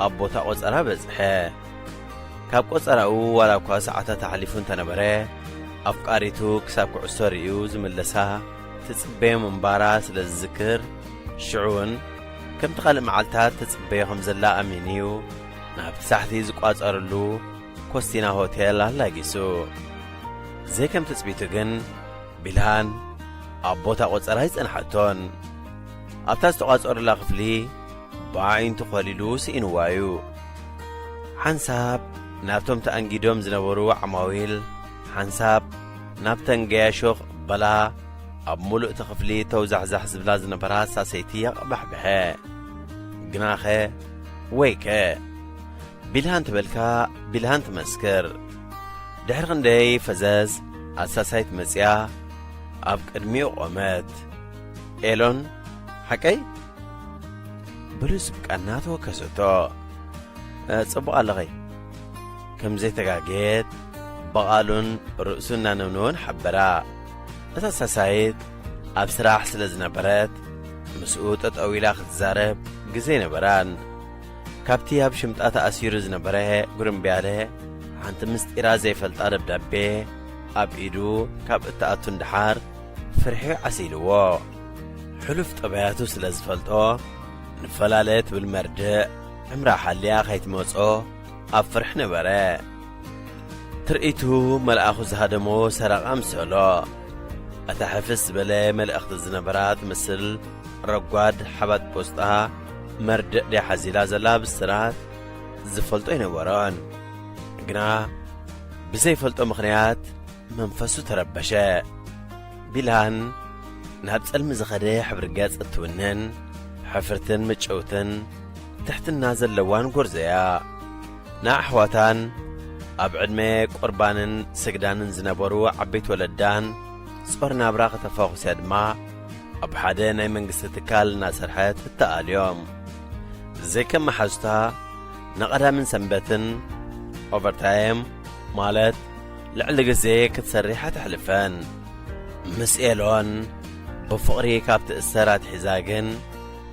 ኣብ ቦታ ቆጸራ በጽሐ። ካብ ቆጸራኡ ዋላ እኳ ሰዓታት ኣሕሊፉ እንተነበረ፣ ኣፍቃሪቱ ክሳብ ኩዕሶ ርእዩ ዝምለሳ ትጽበዮ ምንባራ ስለ ዝዝክር፣ ሽዑ እውን ከምቲ ካልእ መዓልታት ትጽበዮ ከም ዘላ ኣሚኑ'ዩ ናብቲ ሳሕቲ ዝቋጸርሉ ኮስቲና ሆቴል ኣላጊሱ። ዘይከም ትጽቢቱ ግን፣ ቢልሃን ኣብ ቦታ ቆጸራ ኣይጸንሓቶን። ኣብታ ዝተቋጸሩላ ክፍሊ ብኣዒንቱ ኾሊሉ ስኢንዋ እዩ። ሓንሳብ ናብቶም ተኣንጊዶም ዝነበሩ ዓማዊል፣ ሓንሳብ ናብተን ገያሾ ክቕበላ ኣብ ምሉእ እቲ ክፍሊ ተውዛሕዛሕ ዝብላ ዝነበራ ሳሰይቲ ኣቐባሕብሐ። ግናኸ ወይከ! ቢልሃን ትበልካ፣ ቢልሃን ትመስክር። ድሕሪ ክንደይ ፈዘዝ ኣሳሳይት መጺኣ ኣብ ቅድሚኡ ቆመት። ኤሎን፣ ሓቀይ? ብልዝብ ቃና ተወከሰቶ። "እ፣ ጽቡቕ ኣለኺ?" ከም ዘይተጋገየት ብቓሉን ርእሱ እናነውነወን ሓበራ። እታ ሳሳይት ኣብ ስራሕ ስለ ዝነበረት፣ ምስኡ ጠጠው ኢላ ክትዛረብ ግዜ ኣይነበራን። ካብቲ ኣብ ሽምጣ ተኣሲሩ ዝነበረ ጉርምብያለ ሓንቲ ምስጢራ ዘይፈልጣ ደብዳቤ ኣብ ኢዱ ካብ እትኣቱ ንደሓር ፍርሒ ዓሲልዎ። ሕሉፍ ጠባያቱ ስለ ዝፈልጦ፣ ንፈላለ ትብል መርድእ ዕምራ ሓልያ ከይትመጾ ኣብ ፍርሒ ነበረ። ትርኢቱ መልኣኹ ዝሃደሞ ሰረቕ ኣምሰሎ። እታ ሕፍስ ዝበለ መልእኽቲ ዝነበራ ትመስል ረጓድ ሓባት ፖስጣ፣ መርድእ ድያ ሓዚላ ዘላ ብስራት ዝፈልጦ ኣይነበሮን። ግና ብዘይፈልጦ ምኽንያት መንፈሱ ተረበሸ። ቢልሃን ናብ ጸልሚ ዝኸደ ሕብሪ ገጽ እትውንን፣ ሕፍርትን ምጭውትን ትሕትና ዘለዋን ጎርዞ እያ። ንኣሕዋታን ኣብ ዕድመ ቁርባንን ስግዳንን ዝነበሩ ዓበይቲ ወለዳን ጾር ናብራ ከተፋኹስያ ድማ ኣብ ሓደ ናይ መንግስቲ ትካል እናሰርሐት እተኣልዮም። ዘይከም መሓዙታ ንቐዳምን ሰንበትን ኦቨርታይም ማለት ልዕሊ ግዜ ክትሰርሕ ኣይተሕልፈን። ምስ ኤሎን ብፍቕሪ ካብ ትእሰር ኣትሒዛ ግን፣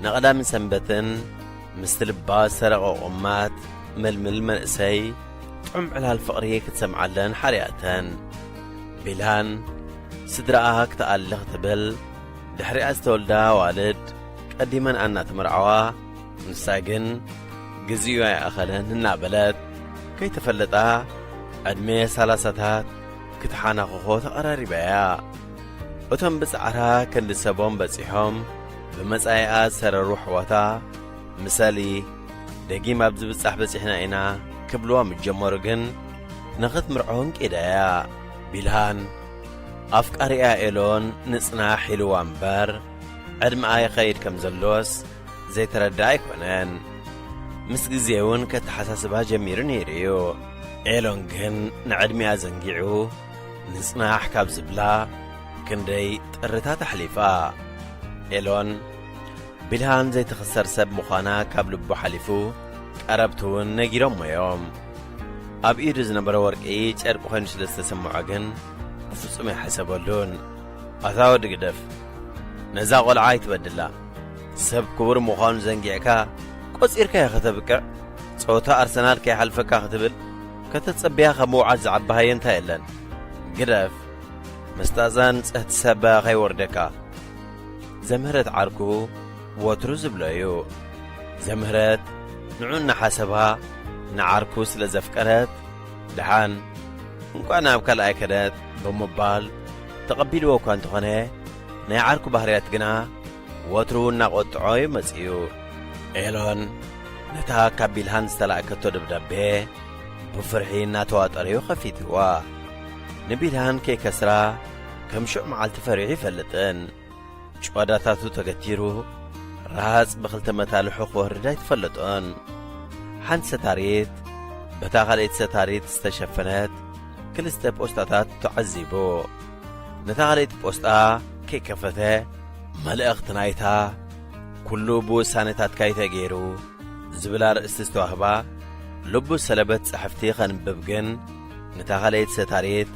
ንቐዳምን ሰንበትን ምስቲ ልባ ዝሰረቐ ቁማት ምልምል መንእሰይ ጥዑም ዕላል ፍቕሪ ክትሰምዓለን ሓርያተን። ቢልሃን ስድራኣ ክትኣሊ ክትብል፣ ድሕሪኣ ዝተወልዳ ኣዋልድ ቀዲመን ኣናተመርዓዋ፣ ንሳ ግን ግዜኡ ኣይኣኸለን እናበለት፣ ከይተፈለጣ ዕድመ ሰላሳታት ክትሓናኽኾ ተቐራሪባ'ያ። እቶም ብጻዕራ ክንዲ ሰቦም በጺሖም ብመጻኢኣ ዝሰረሩ ኣሕዋታ፣ "ምሰሊ፣ ደጊም ኣብ ዝብጻሕ በጺሕና ኢና" ክብልዋ ምስ ጀመሩ ግን፣ ንኽትምርዖ ኣንቂዳ'ያ። ቢልሃን ኣፍቃሪኣ ኤሎን ንጽናሕ ኢልዋ እምበር፣ ዕድመኣ ይኸይድ ከም ዘሎስ ዘይተረድኣ ኣይኮነን። ምስ ግዜ እውን ከተሓሳስባ ጀሚሩ ነይሩ እዩ። ኤሎን ግን ንዕድሚኣ ዘንጊዑ፣ ንጽናሕ ካብ ዝብላ ክንደይ ጥርታት ኣሕሊፋ። ኤሎን ቢልሃን ዘይትኽሰር ሰብ ምዃና ካብ ልቡ ሓሊፉ፣ ቀረብቲ እውን ነጊሮሞ እዮም። ኣብ ኢዱ ዝነበረ ወርቂ ጨርቂ ኮይኑ ስለ ዝተሰምዖ ግን፣ ብፍጹም ኣይሓሰበሉን። "ኣታ ወዲ ግደፍ፣ ነዛ ቖልዓ ኣይትበድላ። ሰብ ክቡር ምዃኑ ዘንጊዕካ፣ ቆጺርካዮ ከተብቅዕ፣ ጸወታ ኣርሰናል ከይሓልፈካ ክትብል ከተጸብያ ካብ ምውዓል ዝዓቢ ሃየ እንታይ የለን። ግደፍ፣ ምስታዛ ንጽህቲ ሰብ ከይወርደካ" ዘምህረት ዓርኩ ወትሩ ዝብሎ እዩ። ዘምህረት ንዑ እናሓሰባ ንዓርኩ ስለ ዘፍቀረት፣ "ደሓን እንቋዕ ናብ ካልኣይ ከደት" ብምባል ተቐቢልዎ እኳ እንተኾነ፣ ናይ ዓርኩ ባህርያት ግና ወትሩ እናቖጥዖ እዩ መጺኡ። ኤሎን ነታ ካብ ቢልሃን ዝተላእከቶ ደብዳቤ ብፍርሒ እናተዋጠረ እዩ ከፊትዋ። ንቢልሃን ከይከስራ ከም ሽዑ መዓልቲ ፈሪሑ ይፈልጥን። ጭዋዳታቱ ተገቲሩ፣ ረሃጽ ብኽልተ መታልሑ ክወርድ ኣይተፈለጦን። ሓንቲ ሰታሪት በታ ካልኣይቲ ሰታሪት ዝተሸፈነት ክልተ ፖስታታት ተዓዚቡ። ነታ ካልኣይቲ ፖስጣ ከይከፈተ፣ መልእኽቲ ናይታ "ኩሉ ብውሳኔታትካ እዩ ተገይሩ" ዝብል ኣርእስቲ ዝተዋህባ ልቡ ሰለበት ጽሕፍቲ ከንብብ ግን፣ ነታ ካልኣይቲ ሰታሪት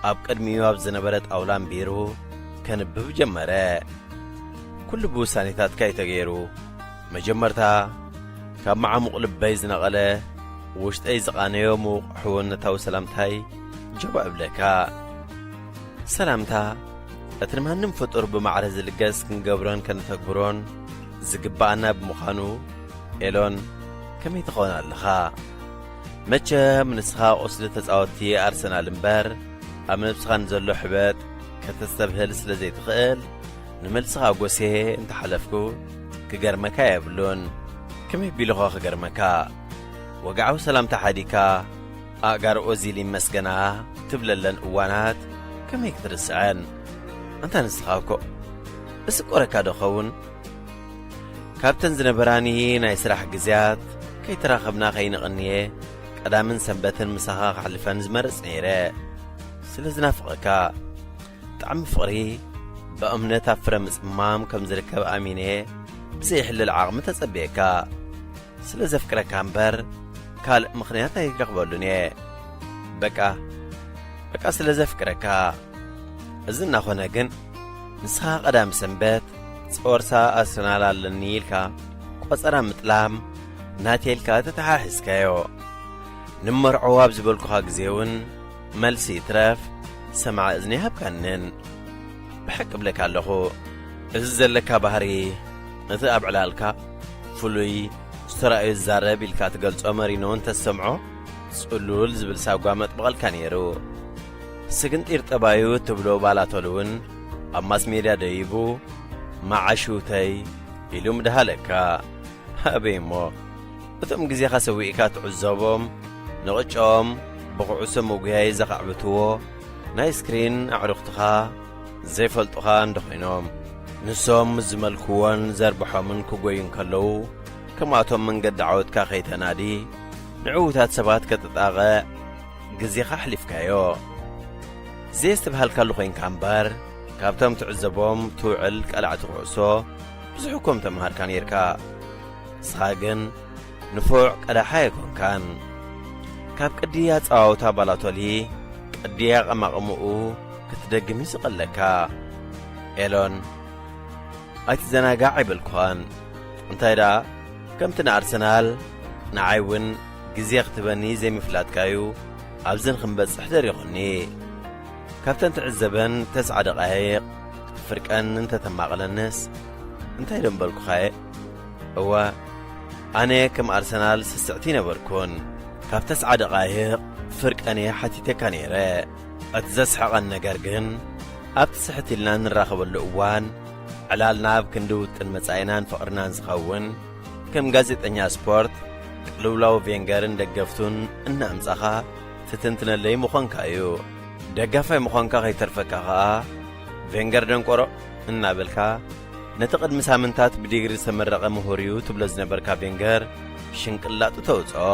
ኣብ ቅድሚኡ ኣብ ዝነበረ ጣውላ ኣንቢሩ ከንብብ ጀመረ። "ኩሉ ብውሳኔታትካ እዩ ተገይሩ። መጀመርታ ካብ መዓሙቕ ልበይ ዝነቐለ፣ ውሽጠይ ዝቓነዮ ምዉቕ ሕውነታዊ ሰላምታይ ጀባ እብለካ። ሰላምታ፣ እቲ ንማንም ፍጡር ብማዕረ ዝልገስ ክንገብሮን ከነተግብሮን ዝግብኣና ብምዃኑ፣ ኤሎን፣ ከመይ ትኸውን ኣለኻ? መቸም ንስኻ ቁስሊ ተጻወትቲ ኣርሰናል እምበር፣ ኣብ ነብስኻ ንዘሎ ሕበጥ ከተስተብህል ስለ ዘይትኽእል፣ ንመልስኻ ኣጎስየ እንተሓለፍኩ ክገርመካ የብሉን። ከመይ ቢሉኸ ክገርመካ? ወግዓዊ ሰላምታ ሓዲካ፣ ኣእጋር ኦዚል ይመስገና ትብለለን እዋናት ከመይ ክትርስዐን? ኣንታ ንስኻ እኮ እስቆረካ ዶ ኸውን? ካብተን ዝነበራኒ ናይ ስራሕ ግዜያት ከይተራኸብና ከይንቕንየ ቀዳምን ሰንበትን ምሳኻ ከሕልፈን ዝመርጽ ነይረ። ስለ ዝናፍቐካ። ጣዕሚ ፍቕሪ ብእምነት ኣብ ፍረ ምጽማም ከም ዝርከብ ኣሚነ ብዘይሕለል ዓቕሚ ተጸብየካ። ስለ ዘፍቅረካ እምበር ካልእ ምኽንያት ኣይረኽበሉን እየ። በቃ፣ በቃ ስለ ዘፍቅረካ። እዚ እናኾነ ግን ንስኻ ቀዳም ሰንበት ጸወርሳ ኣርሰናል ኣለኒ ኢልካ ቆጸራ ምጥላም ናተይ ኢልካ ተተሓሒዝካዮ። ንመርዖ ኣብ ዝበልኩኻ ግዜ እውን መልሲ ይትረፍ ሰማዒ እዝኒ ኣይሃብካንን። ብሓቂ እብለካ ኣለኹ፣ እዚ ዘለካ ባህሪ፣ እቲ ኣብ ዕላልካ ፍሉይ፣ ዝተራእዮ ዝዛረብ ኢልካ ትገልጾ መሪኖ እንተዝሰምዖ፣ ጽሉል ዝብል ሳጓ መጥበቐልካ ነይሩ። ስግንጢር ጠባዩ እትብሎ ባላቶል እውን ኣብ ማስ ሜድያ ደይቡ፣ "መዓሹተይ" ኢሉ ምድሃለካ። ኣበይ እሞ፣ እቶም ግዜኻ ሰዊእካ ትዕዘቦም፣ ንቕጫኦም ብኹዕሶ ምጉያይ ዘኻዕብትዎ ናይ ስክሪን ኣዕሩኽትኻ ዘይፈልጡኻ እንዶ ኾይኖም፣ ንሶም ምስ ዝመልክዎን ዘርብሖምን ክጎዩ እንከለዉ፣ ከምኣቶም መንገዲ ዓወትካ ከይተናዲ፣ ንዕዉታት ሰባት ከተጣቕዕ ግዜኻ ኣሕሊፍካዮ። ዘየስተብሃልካሉ ኮይንካ እምበር፣ ካብቶም ትዕዘቦም ትውዕል ቀላዕቲ ኩዕሶ ብዙሕ እኮ ምተምሃርካ ነይርካ። ንስኻ ግን ንፉዕ ቀዳሓ ኣይኮንካን። ካብ ቅዲ ኣጸዋውታ ባላቶሊ ቅዲ ኣቐማቕምኡ ክትደግም እዩ ዝቐለካ። ኤሎን፣ ኣይትዘናጋዕ ኣይበልኩኻን። እንታይ ደኣ፣ ከምቲ ንኣርሰናል፣ ንዓይ እውን ግዜ ክትበኒ ዘይምፍላጥካዩ ኣብዚ ንክንበጽሕ ደሪኹኒ። ካብተን ትዕዘበን ተስዓ ደቓይቕ ክትፍርቀን እንተተማቕለንስ፣ እንታይ ደምበልኩኻየ? እወ፣ ኣነ ከም ኣርሰናል ስስዕቲ ነበርኩን። ካብ ተስዓ ደቓይቕ ፍርቀን እየ ሓቲተካ ነይረ። እቲ ዘስሕቐን ነገር ግን፣ ኣብቲ ስሕት ኢልና እንራኸበሉ እዋን፣ ዕላልና ኣብ ክንዲ ውጥን መጻኢናን ፍቕርናን ዝኸውን፣ ከም ጋዜጠኛ ስፖርት፣ ቅልውላው ቬንገርን ደገፍቱን እናኣምጻኻ ትትንትነለይ ምዃንካ እዩ። ደጋፋይ ምዃንካ ከይተርፈካ ኸኣ፣ ቬንገር ደንቆሮ እናበልካ፣ ነቲ ቅድሚ ሳምንታት ብዲግሪ ዝተመረቐ ምሁር እዩ ትብሎ ዝነበርካ ቬንገር ሽንቅላጡ ተውጽኦ።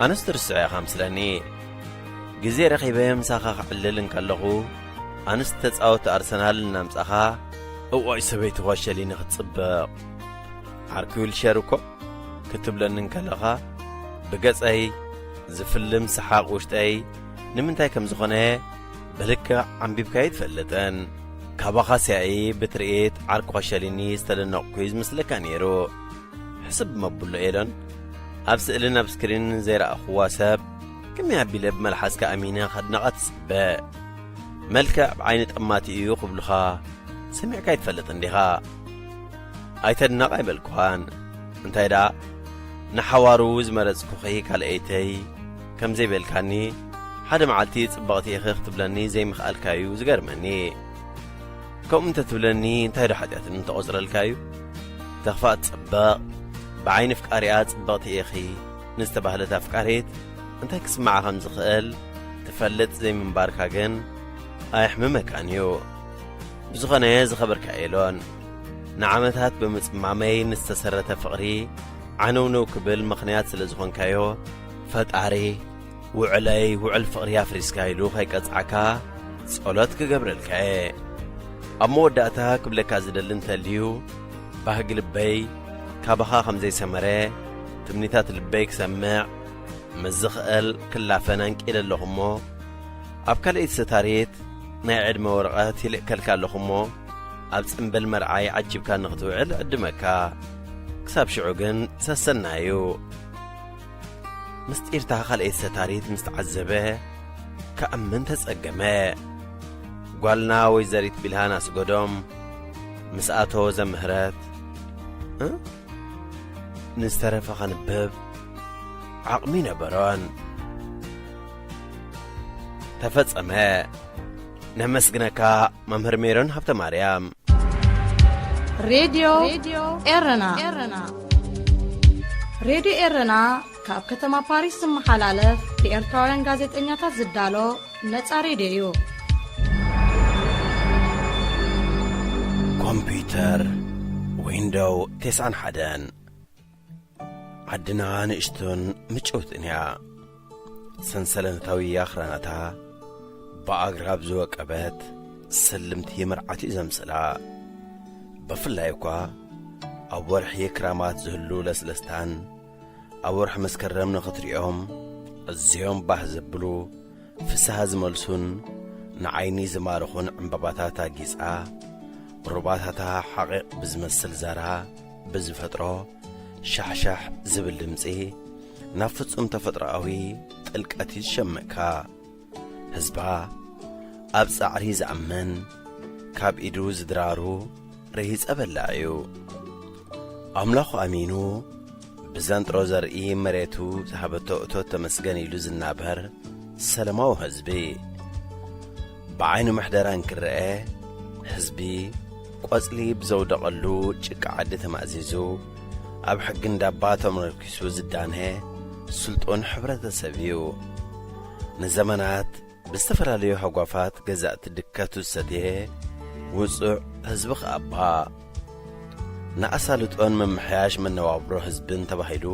ኣነስ ትርስዖ ኢኻ ምስለኒ። ግዜ ረኺበ ምሳኻ ክዕልል እንከለኹ፣ ኣንስቲ ተጻወቲ ኣርሰናል እናምጻኻ፣ "እዋይ ሰበይቲ ጓሸሊኒ ክትጽብቕ፣ ዓርኪ ዊልሸር እኮ" ክትብለኒ እንከለኻ፣ ብገጸይ ዝፍልም ሰሓቕ ውሽጠይ ንምንታይ ከም ዝኾነ ብልክዕ ዓምቢብካዮ ኣይትፈልጥን። ካባኻ ሲያኢ ብትርኢት ዓርኪ ጓሸሊኒ ዝተደነቕኩ እዩ ዝመስለካ ነይሩ። ሕስብ መብሎ ኤሎን፣ ኣብ ስእልን ኣብ ስክሪንን ዘይረኣኹዋ ሰብ ከመይ ኣቢለ ብመልሓስካ ኣሚነ ከድንቓ ትጽበ? መልክዕ ብዓይኒ ጠማቲ እዩ ክብሉኻ ሰሚዕካ ኣይትፈልጥን ዲኻ? ኣይተድንቕ ኣይበልኩኻን። እንታይ ደኣ፣ ንሓዋሩ ዝመረጽኩኺ ካልኣይተይ ከም ዘይበልካኒ፣ ሓደ መዓልቲ ጽብቕቲ ኢኺ ክትብለኒ ዘይምኽኣልካ'ዩ ዝገርመኒ። ከምኡ እንተ ትብለኒ እንታይ ዶ ሓጢኣት እንተቖጽረልካ እዩ? ተኽፋእ ትጽብቕ፣ ብዓይኒ ኣፍቃሪኣ ጽብቕቲ ኢኺ ንዝተባህለት ኣፍቃሪት እንታይ ክስምዓ ከም ዝኽእል ትፈልጥ ዘይምንባርካ ግን ኣየሕምመካን እዩ። ብዝኾነ ዝኸበርካ ኤሎን፣ ንዓመታት ብምጽማመይ ንዝተሰረተ ፍቕሪ ዓነውነው ክብል ምኽንያት ስለ ዝኾንካዮ፣ ፈጣሪ ውዕለይ ውዕል ፍቕሪ ኣፍሪስካ ኢሉ ከይቀጽዓካ ጸሎት ክገብረልካ እየ። ኣብ መወዳእታ ክብለካ ዝደሊ እንተልዩ፣ ባህጊ ልበይ ካባኻ ከም ዘይሰመረ፣ ትምኒታት ልበይ ክሰምዕ ምስ ዝኽእል ክላፈን ኣንቂደ ኣለኹ እሞ፣ ኣብ ካልኣይቲ ሰታሪት ናይ ዕድመ ወረቐት ይልእከልካ ኣለኹ እሞ፣ ኣብ ጽምብል መርዓይ ዓጂብካ ንኽትውዕል እዕድመካ። ክሳብ ሽዑ ግን ሰሰናዩ። ምስጢርታ ካልኣይቲ ሰታሪት ምስ ተዓዘበ፣ ክኣምን ተጸገመ። ጓልና ወይዘሪት ቢልሃን ኣስገዶም ምስ ኣቶ ዘምህረት፣ እ? ንዝተረፈ ከንብብ ዓቕሚ ነበሮን። ተፈጸመ። ነመስግነካ መምህር ሜሮን ሃብተ ማርያም። ሬድዮ ኤረና። ሬድዮ ኤረና ካብ ከተማ ፓሪስ ዝመሓላለፍ ብኤርትራውያን ጋዜጠኛታት ዝዳሎ ነጻ ሬድዮ እዩ። ኮምፒውተር ዊንዶው ተስዓን ሓደን። ዓድና ንእሽቶን ምጭውትን እያ። ሰንሰለታዊ ኣኽራናታ ብኣግራብ ዝወቀበት ስልምቲ መርዓት እዩ ዘምስላ። ብፍላይ እኳ ኣብ ወርሒ ክራማት ዝህሉ ለስለስታን ኣብ ወርሒ መስከረም ንኽትሪኦም ኣዝዮም ባህ ዘብሉ ፍስሃ ዝመልሱን ንዓይኒ ዝማርኹን ዕምባባታት ኣጊጻ፣ ሩባታታ ሓቒቕ ብዝመስል ዛራ ብዝፈጥሮ ሻሕሻሕ ዝብል ድምጺ ናብ ፍጹም ተፈጥሮኣዊ ጥልቀት እዩ ዝሸምዕካ። ህዝባ ኣብ ጻዕሪ ዝኣምን፣ ካብ ኢዱ ዝድራሩ ርሂጸ በላዕ እዩ። ኣምላኹ ኣሚኑ ብዘንጥሮ ዘርኢ መሬቱ ዝሃበቶ እቶት ተመስገን ኢሉ ዝናበር ሰለማዊ ህዝቢ። ብዓይኑ መሕደራ እንክረአ ህዝቢ ቆጽሊ ብዘውደቐሉ ጭቃ ዓዲ ተማእዚዙ ኣብ ሕጊ እንዳባ ተመርኪሱ ዝዳነ ስልጡን ሕብረተሰብ እዩ። ንዘመናት ብዝተፈላለዩ ሃጓፋት ገዛእቲ ድከቱ ዝሰትየ ውጹዕ ህዝቢ ከኣባ ንኣሳልጦን ምምሕያሽ መነባብሮ ህዝብን ተባሂሉ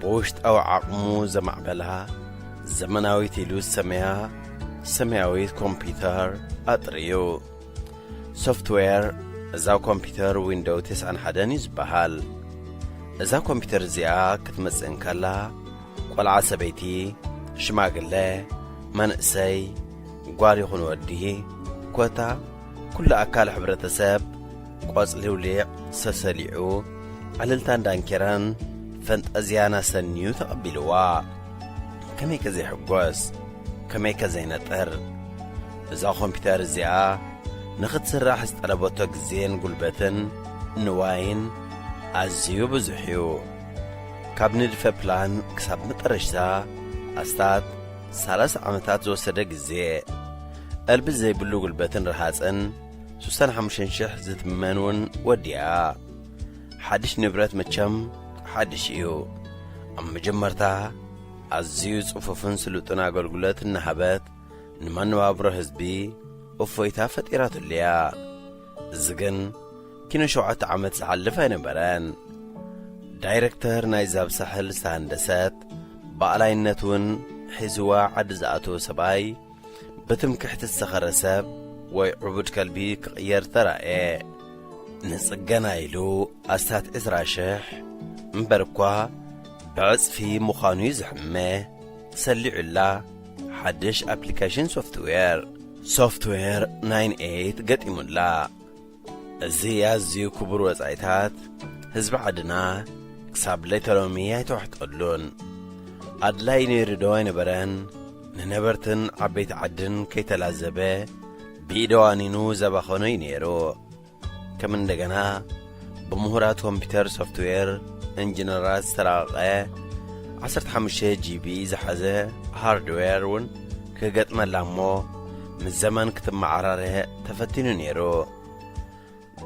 ብውሽጣዊ ዓቕሙ ዘማዕበላ ዘመናዊት ኢሉ ዝሰመያ ሰማያዊት ኮምፒውተር ኣጥርዩ። ሶፍትዌር እዛ ኮምፒውተር ዊንዶው ተስዓን ሓደን እዩ ዝበሃል። እዛ ኮምፒውተር እዚኣ ክትመጽእ እንከላ ቆልዓ ሰበይቲ፣ ሽማግለ፣ መንእሰይ፣ ጓል ይኹን ወዲ፣ ኮታ ኩሉ ኣካል ሕብረተሰብ፣ ቆጽሊ ውሊዕ ሰሰሊዑ፣ ዕልልታን ዳንኬራን ፈንጠዝያን ኣሰንዩ ተቐቢልዋ። ከመይከ ዘይሕጎስ? ከመይከ ዘይነጥር? እዛ ኮምፒተር እዚኣ ንኽትስራሕ ዝጠለበቶ ግዜን ጉልበትን ንዋይን ኣዝዩ ብዙሕ እዩ። ካብ ንድፈ ፕላን ክሳብ መጠረሽታ ኣስታት ሰላሳ ዓመታት ዝወሰደ ግዜ፣ ዕልቢ ዘይብሉ ጉልበትን ረሃጽን፣ ሱሳን ሓሙሽተ ሽሕ ዝትመን እውን ወዲኣ። ሓድሽ ንብረት መቸም ሓድሽ እዩ። ኣብ መጀመርታ ኣዝዩ ጽፉፍን ስሉጥን ኣገልግሎት እናሃበት፣ ንመነባብሮ ህዝቢ እፎይታ ፈጢራትሉ እያ። እዚ ግን ኪኖ ሸውዓተ ዓመት ዝሓልፍ ኣይነበረን። ዳይረክተር ናይዛ ብሳሕል ዝተሃንደሰት፣ ብኣላይነት እውን ሒዝዋ ዓዲ ዝኣተወ ሰብኣይ፣ ብትምክሕቲ ዝሰኸረ ሰብ ወይ ዕቡድ ከልቢ ክቕየር ተራእየ። ንጽገና ኢሉ ኣስታት ዕስራ ሽሕ፣ እምበር እኳ ብዕጽፊ ምዃኑ እዩ ዝሕመ። ሰሊዑላ ሓድሽ ኣፕሊኬሽን ሶፍትዌር፣ ሶፍትዌር ናይን ኤይት ገጢሙላ። እዚ ኣዝዩ ክቡር ወጻኢታት ህዝቢ ዓድና ክሳብ ለይተሎሚ ኣይተዋሕጠሉን። ኣድላይ ነይሩ ዶ ኣይነበረን? ንነበርትን ዓበይቲ ዓድን ከይተላዘበ ብኢደዋኒኑ ዘባኸኖ እዩ ነይሩ። ከም እንደገና ብምሁራት ኮምፒተር ሶፍትዌር ኢንጂነራት ዝተራቐቐ ዓሰርተ ሓሙሽተ ጂቢ ዝሓዘ ሃርድዌር እውን ክገጥመላ እሞ ምስ ዘመን ክትመዓራረ ተፈቲኑ ነይሩ።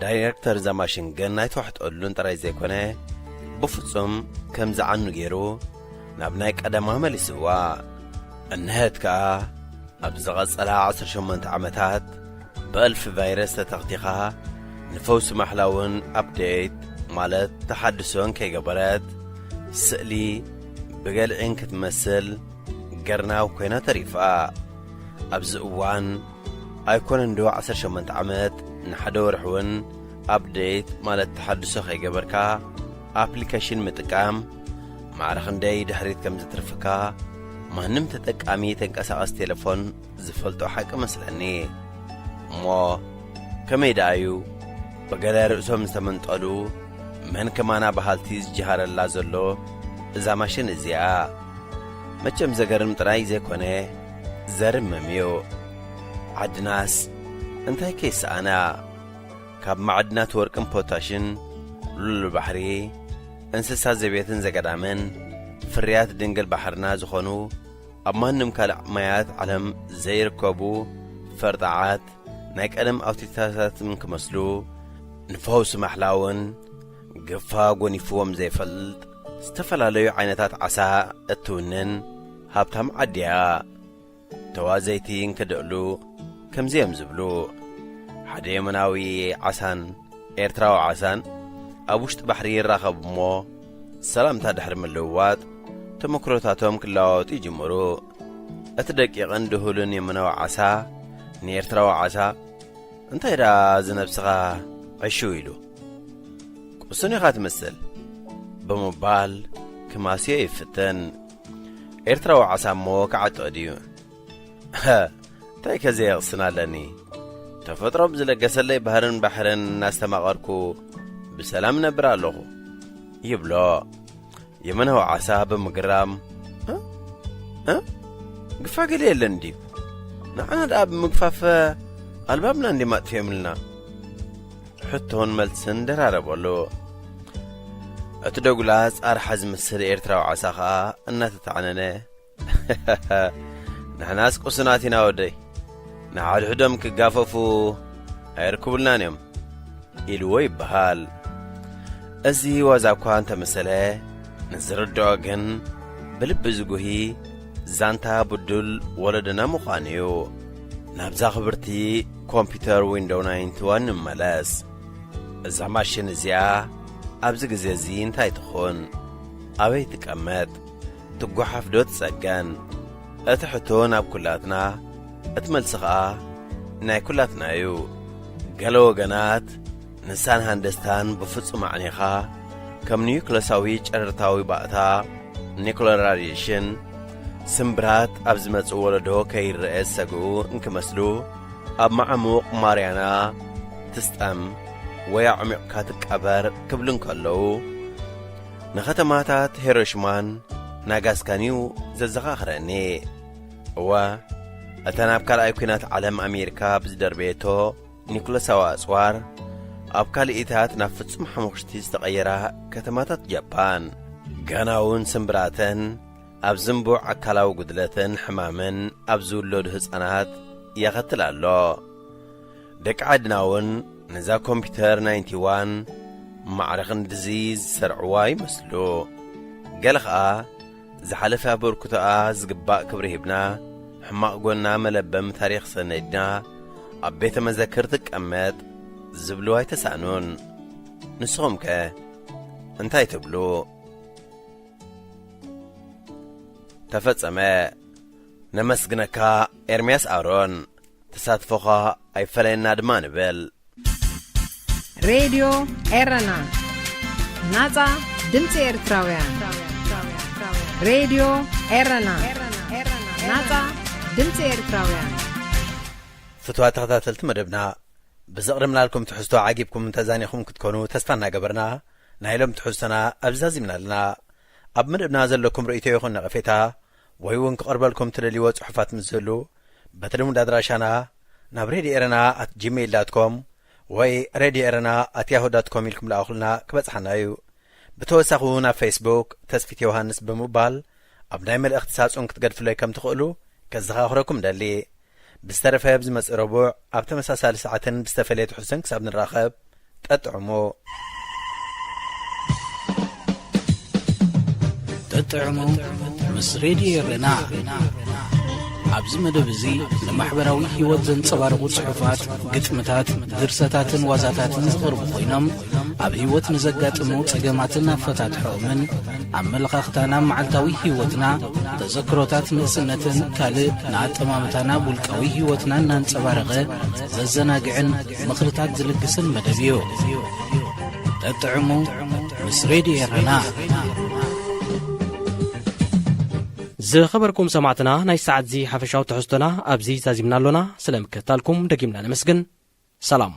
ዳይሬክተር እዛ ማሽን ግን ኣይተዋሕጠሉን ጥራይ ዘይኮነ፣ ብፍጹም ከም ዝዓኑ ገይሩ ናብ ናይ ቀደማ መሊስዋ። እንሀት ከኣ ኣብ ዝቐጸላ ዓሰርተ ሸሞንተ ዓመታት ብእልፊ ቫይረስ ተተኽቲኻ፣ ንፈውሲ ማሕላ እውን ኣፕዴት ማለት ተሓድሶን ከይገበረት፣ ስእሊ ብገልዒን ክትመስል ገርናው ኮይና ተሪፋ። ኣብዚ እዋን ኣይኮነን ዶ ዓሰርተ ሸሞንተ ዓመት ንሓደ ወርሒ እውን ኣፕዴት ማለት ተሓድሶ ከይገበርካ ኣፕሊኬሽን ምጥቃም ማዕረ ክንደይ ድሕሪት ከም ዝትርፍካ ማንም ተጠቃሚ ተንቀሳቐስ ቴሌፎን ዝፈልጦ ሓቂ መስለኒ። እሞ ከመይ ደኣ እዩ ብገለ ርእሶም ዝተመንጠሉ መን ከማና በሃልቲ ዝጀሃረላ ዘሎ እዛ ማሽን እዚኣ? መቸም ዘገርም ጥራይ ዘይኮነ ዘርምም እዩ። ዓድናስ እንታይ ከይሰኣና? ካብ ማዕድናት ወርቅን ፖታሽን፣ ሉል ባሕሪ፣ እንስሳ ዘቤትን ዘገዳምን፣ ፍርያት ድንግል ባሕርና ዝኾኑ ኣብ ማንም ካልእ ማያት ዓለም ዘይርከቡ ፈርጣዓት ናይ ቀደም ኣውቲታታትን ክመስሉ፣ ንፈውሲ ማሕላ እውን ግፋ ጎኒፍዎም ዘይፈልጥ ዝተፈላለዩ ዓይነታት ዓሳ እትውንን ሃብታም ዓዲ እያ። ተዋዘይቲ እንክድእሉ ከምዚ እዮም ዝብሉ፣ ሓደ የመናዊ ዓሳን ኤርትራዊ ዓሳን ኣብ ውሽጢ ባሕሪ ይራኸቡ እሞ፣ ሰላምታ ድሕሪ ምልውዋጥ ተመክሮታቶም ክለዋወጡ ይጅምሩ። እቲ ደቂቕን ድሁልን የመናዊ ዓሳ ንኤርትራዊ ዓሳ፣ "እንታይ ደኣ እዚ ነብስኻ ዕሽው ኢሉ? ቁሱን ኢኻ ትመስል" ብምባል ክማስዮ ይፍትን። ኤርትራዊ ዓሳ እሞ ክዓጦ ድዩ? "እንታይ ከ ዘየቕስን ኣለኒ? ተፈጥሮ ብዝለገሰለይ ባህርን ባሕርን እናስተማቐርኩ ብሰላም እነብር ኣለኹ" ይብሎ። የመናዊ ዓሳ ብምግራም፣ "እ? እ? ግፋ ገለ የለን ድዩ? ንዓና ደኣ ብምግፋፍ ኣልባብና እንድዮም ኣጥፊኦምልና?" ሕቶን መልስን ደራረበሉ። እቲ ደጉላ ጻርሓ ዝመስል ኤርትራዊ ዓሳ ኸኣ እናተታዕነነ፣ "ንሕናስ ቁሱናት ኢና ወደይ፣ ንሓድሕዶም ክጋፈፉ ኣየርክቡልናን እዮም" ኢልዎ ይበሃል። እዚ ዋዛ እኳ እንተመሰለ፣ ንዝርድኦ ግን ብልቢ ዝጉሂ ዛንታ ብዱል ወለዶና ምዃኑ እዩ። ናብዛ ክብርቲ ኮምፒተር ዊንዶው ናይንቲ ዋን ንመለስ። እዛ ማሽን እዚኣ ኣብዚ ግዜ እዚ እንታይ ትኹን? ኣበይ ትቀመጥ? ትጓሓፍ ዶ ትጸገን? እቲ ሕቶ ናብ ኩላትና፣ እቲ መልሲ ኸኣ ናይ ኩላትና እዩ። ገለ ወገናት ንሳን ሃንደስታን ብፍጹም ኣዕኒኻ፣ ከም ኒዩክለሳዊ ጨረርታዊ ባእታ፣ ኒኩለር ራዲሽን፣ ስምብራት ኣብ ዝመጽእ ወለዶ ከይረአ ዝሰግኡ እንክመስሉ፣ ኣብ መዓሙቕ ማርያና ትስጠም ወይ ኣዕሚቕካ ትቀበር ክብሉ እንከለዉ፣ ንኸተማታት ሄሮሽማን ናጋስካን እዩ ዘዘኻኽረኒ። እወ፣ እተን ኣብ ካልኣይ ኲናት ዓለም ኣሜሪካ ብዝደርበየቶ ኒኩለሳዊ ኣጽዋር፣ ኣብ ካልኢታት ናብ ፍጹም ሓሙኽሽቲ ዝተቐየራ ከተማታት ጃፓን፣ ጋና እውን ስምብራተን ኣብ ዝንቡዕ ኣካላዊ ጉድለትን ሕማምን ኣብ ዝውለዱ ህጻናት የኸትል ኣሎ። ደቂ ዓድና እውን ነዛ ኮምፒውተር ናይንቲ ዋን ማዕረ ክንድዚ ዝሰርዕዋ ይመስሉ። ገለ ኸኣ ዝሓለፈ ኣበርክቶኣ ዝግባእ ክብሪ ሂብና፣ ሕማቕ ጎና መለበሚ ታሪኽ ሰነድና ኣብ ቤተ መዘክር ትቀመጥ ዝብሉ ኣይተሳእኑን። ንስኹምከ እንታይ ትብሉ? ተፈጸመ። ነመስግነካ ኤርምያስ ኣሮን። ተሳትፎኻ ኣይፈለየና ድማ ንብል። ሬድዮ ኤረና፣ ናጻ ድምጺ ኤርትራውያን። ሬድዮ ኤረና፣ ናጻ ድምጺ ኤርትራውያን። ፍትዋት ተኸታተልቲ መደብና፣ ብዘቕረብናልኩም ትሕዝቶ ዓጊብኩም ተዛኒኹም ክትኮኑ ተስፋ እናገበርና፣ ናይ ሎም ትሕዝቶና ኣብዚ ዛዚምና ኣለና። ኣብ መደብና ዘለኩም ርእይቶ ይኹን ነቐፌታ፣ ወይ እውን ክቐርበልኩም ትደልይዎ ጽሑፋት ምስ ዝህሉ፣ በቲ ልሙድ ኣድራሻና ናብ ሬድዮ ኤረና ኣት ጂሜይል ዳት ኮም ወይ ሬድዮ ኤረና ኣት ያሁ ዳት ኮም ኢልኩም ልኣኹልና ክበጽሓና እዩ። ብተወሳኺ እውን ኣብ ፌስቡክ ተስፊት ዮሃንስ ብምባል ኣብ ናይ መልእኽቲ ሳጹን ክትገድፍለይ ከም ትኽእሉ ከዘኻኽረኩም ደሊ። ብዝተረፈ ብዝመጽእ ረቡዕ ኣብ ተመሳሳሊ ሰዓትን ብዝተፈለየ ትሕዝቶን ክሳብ ንራኸብ፣ ጠጥዕሙ። ጠጥዕሙ ምስ ሬድዮ ኤረና። ኣብዚ መደብ እዚ ንማሕበራዊ ህይወት ዘንጸባርቑ ጽሑፋት፣ ግጥምታት፣ ድርሰታትን ዋዛታትን ዝቐርቡ ኮይኖም፣ ኣብ ህይወት ንዘጋጥሙ ጸገማትን ኣፈታትሖኦምን፣ ኣመለኻኽታና ኣብ መዓልታዊ ህይወትና፣ ተዘክሮታት ንእስነትን ካልእ ንኣጠማምታና ኣብ ውልቃዊ ህይወትና እናንጸባረቐ ዘዘናግዕን ምኽርታት ዝልግስን መደብ እዩ። ጠጥዕሙ ምስ ሬድዮ ኤረና። ዝኸበርኩም ሰማዕትና፣ ናይ ሰዓት እዚ ሓፈሻዊ ትሕዝቶና ኣብዚ ዛዚምና ኣሎና። ስለ ምክትታልኩም ደጊምና ነመስግን። ሰላም።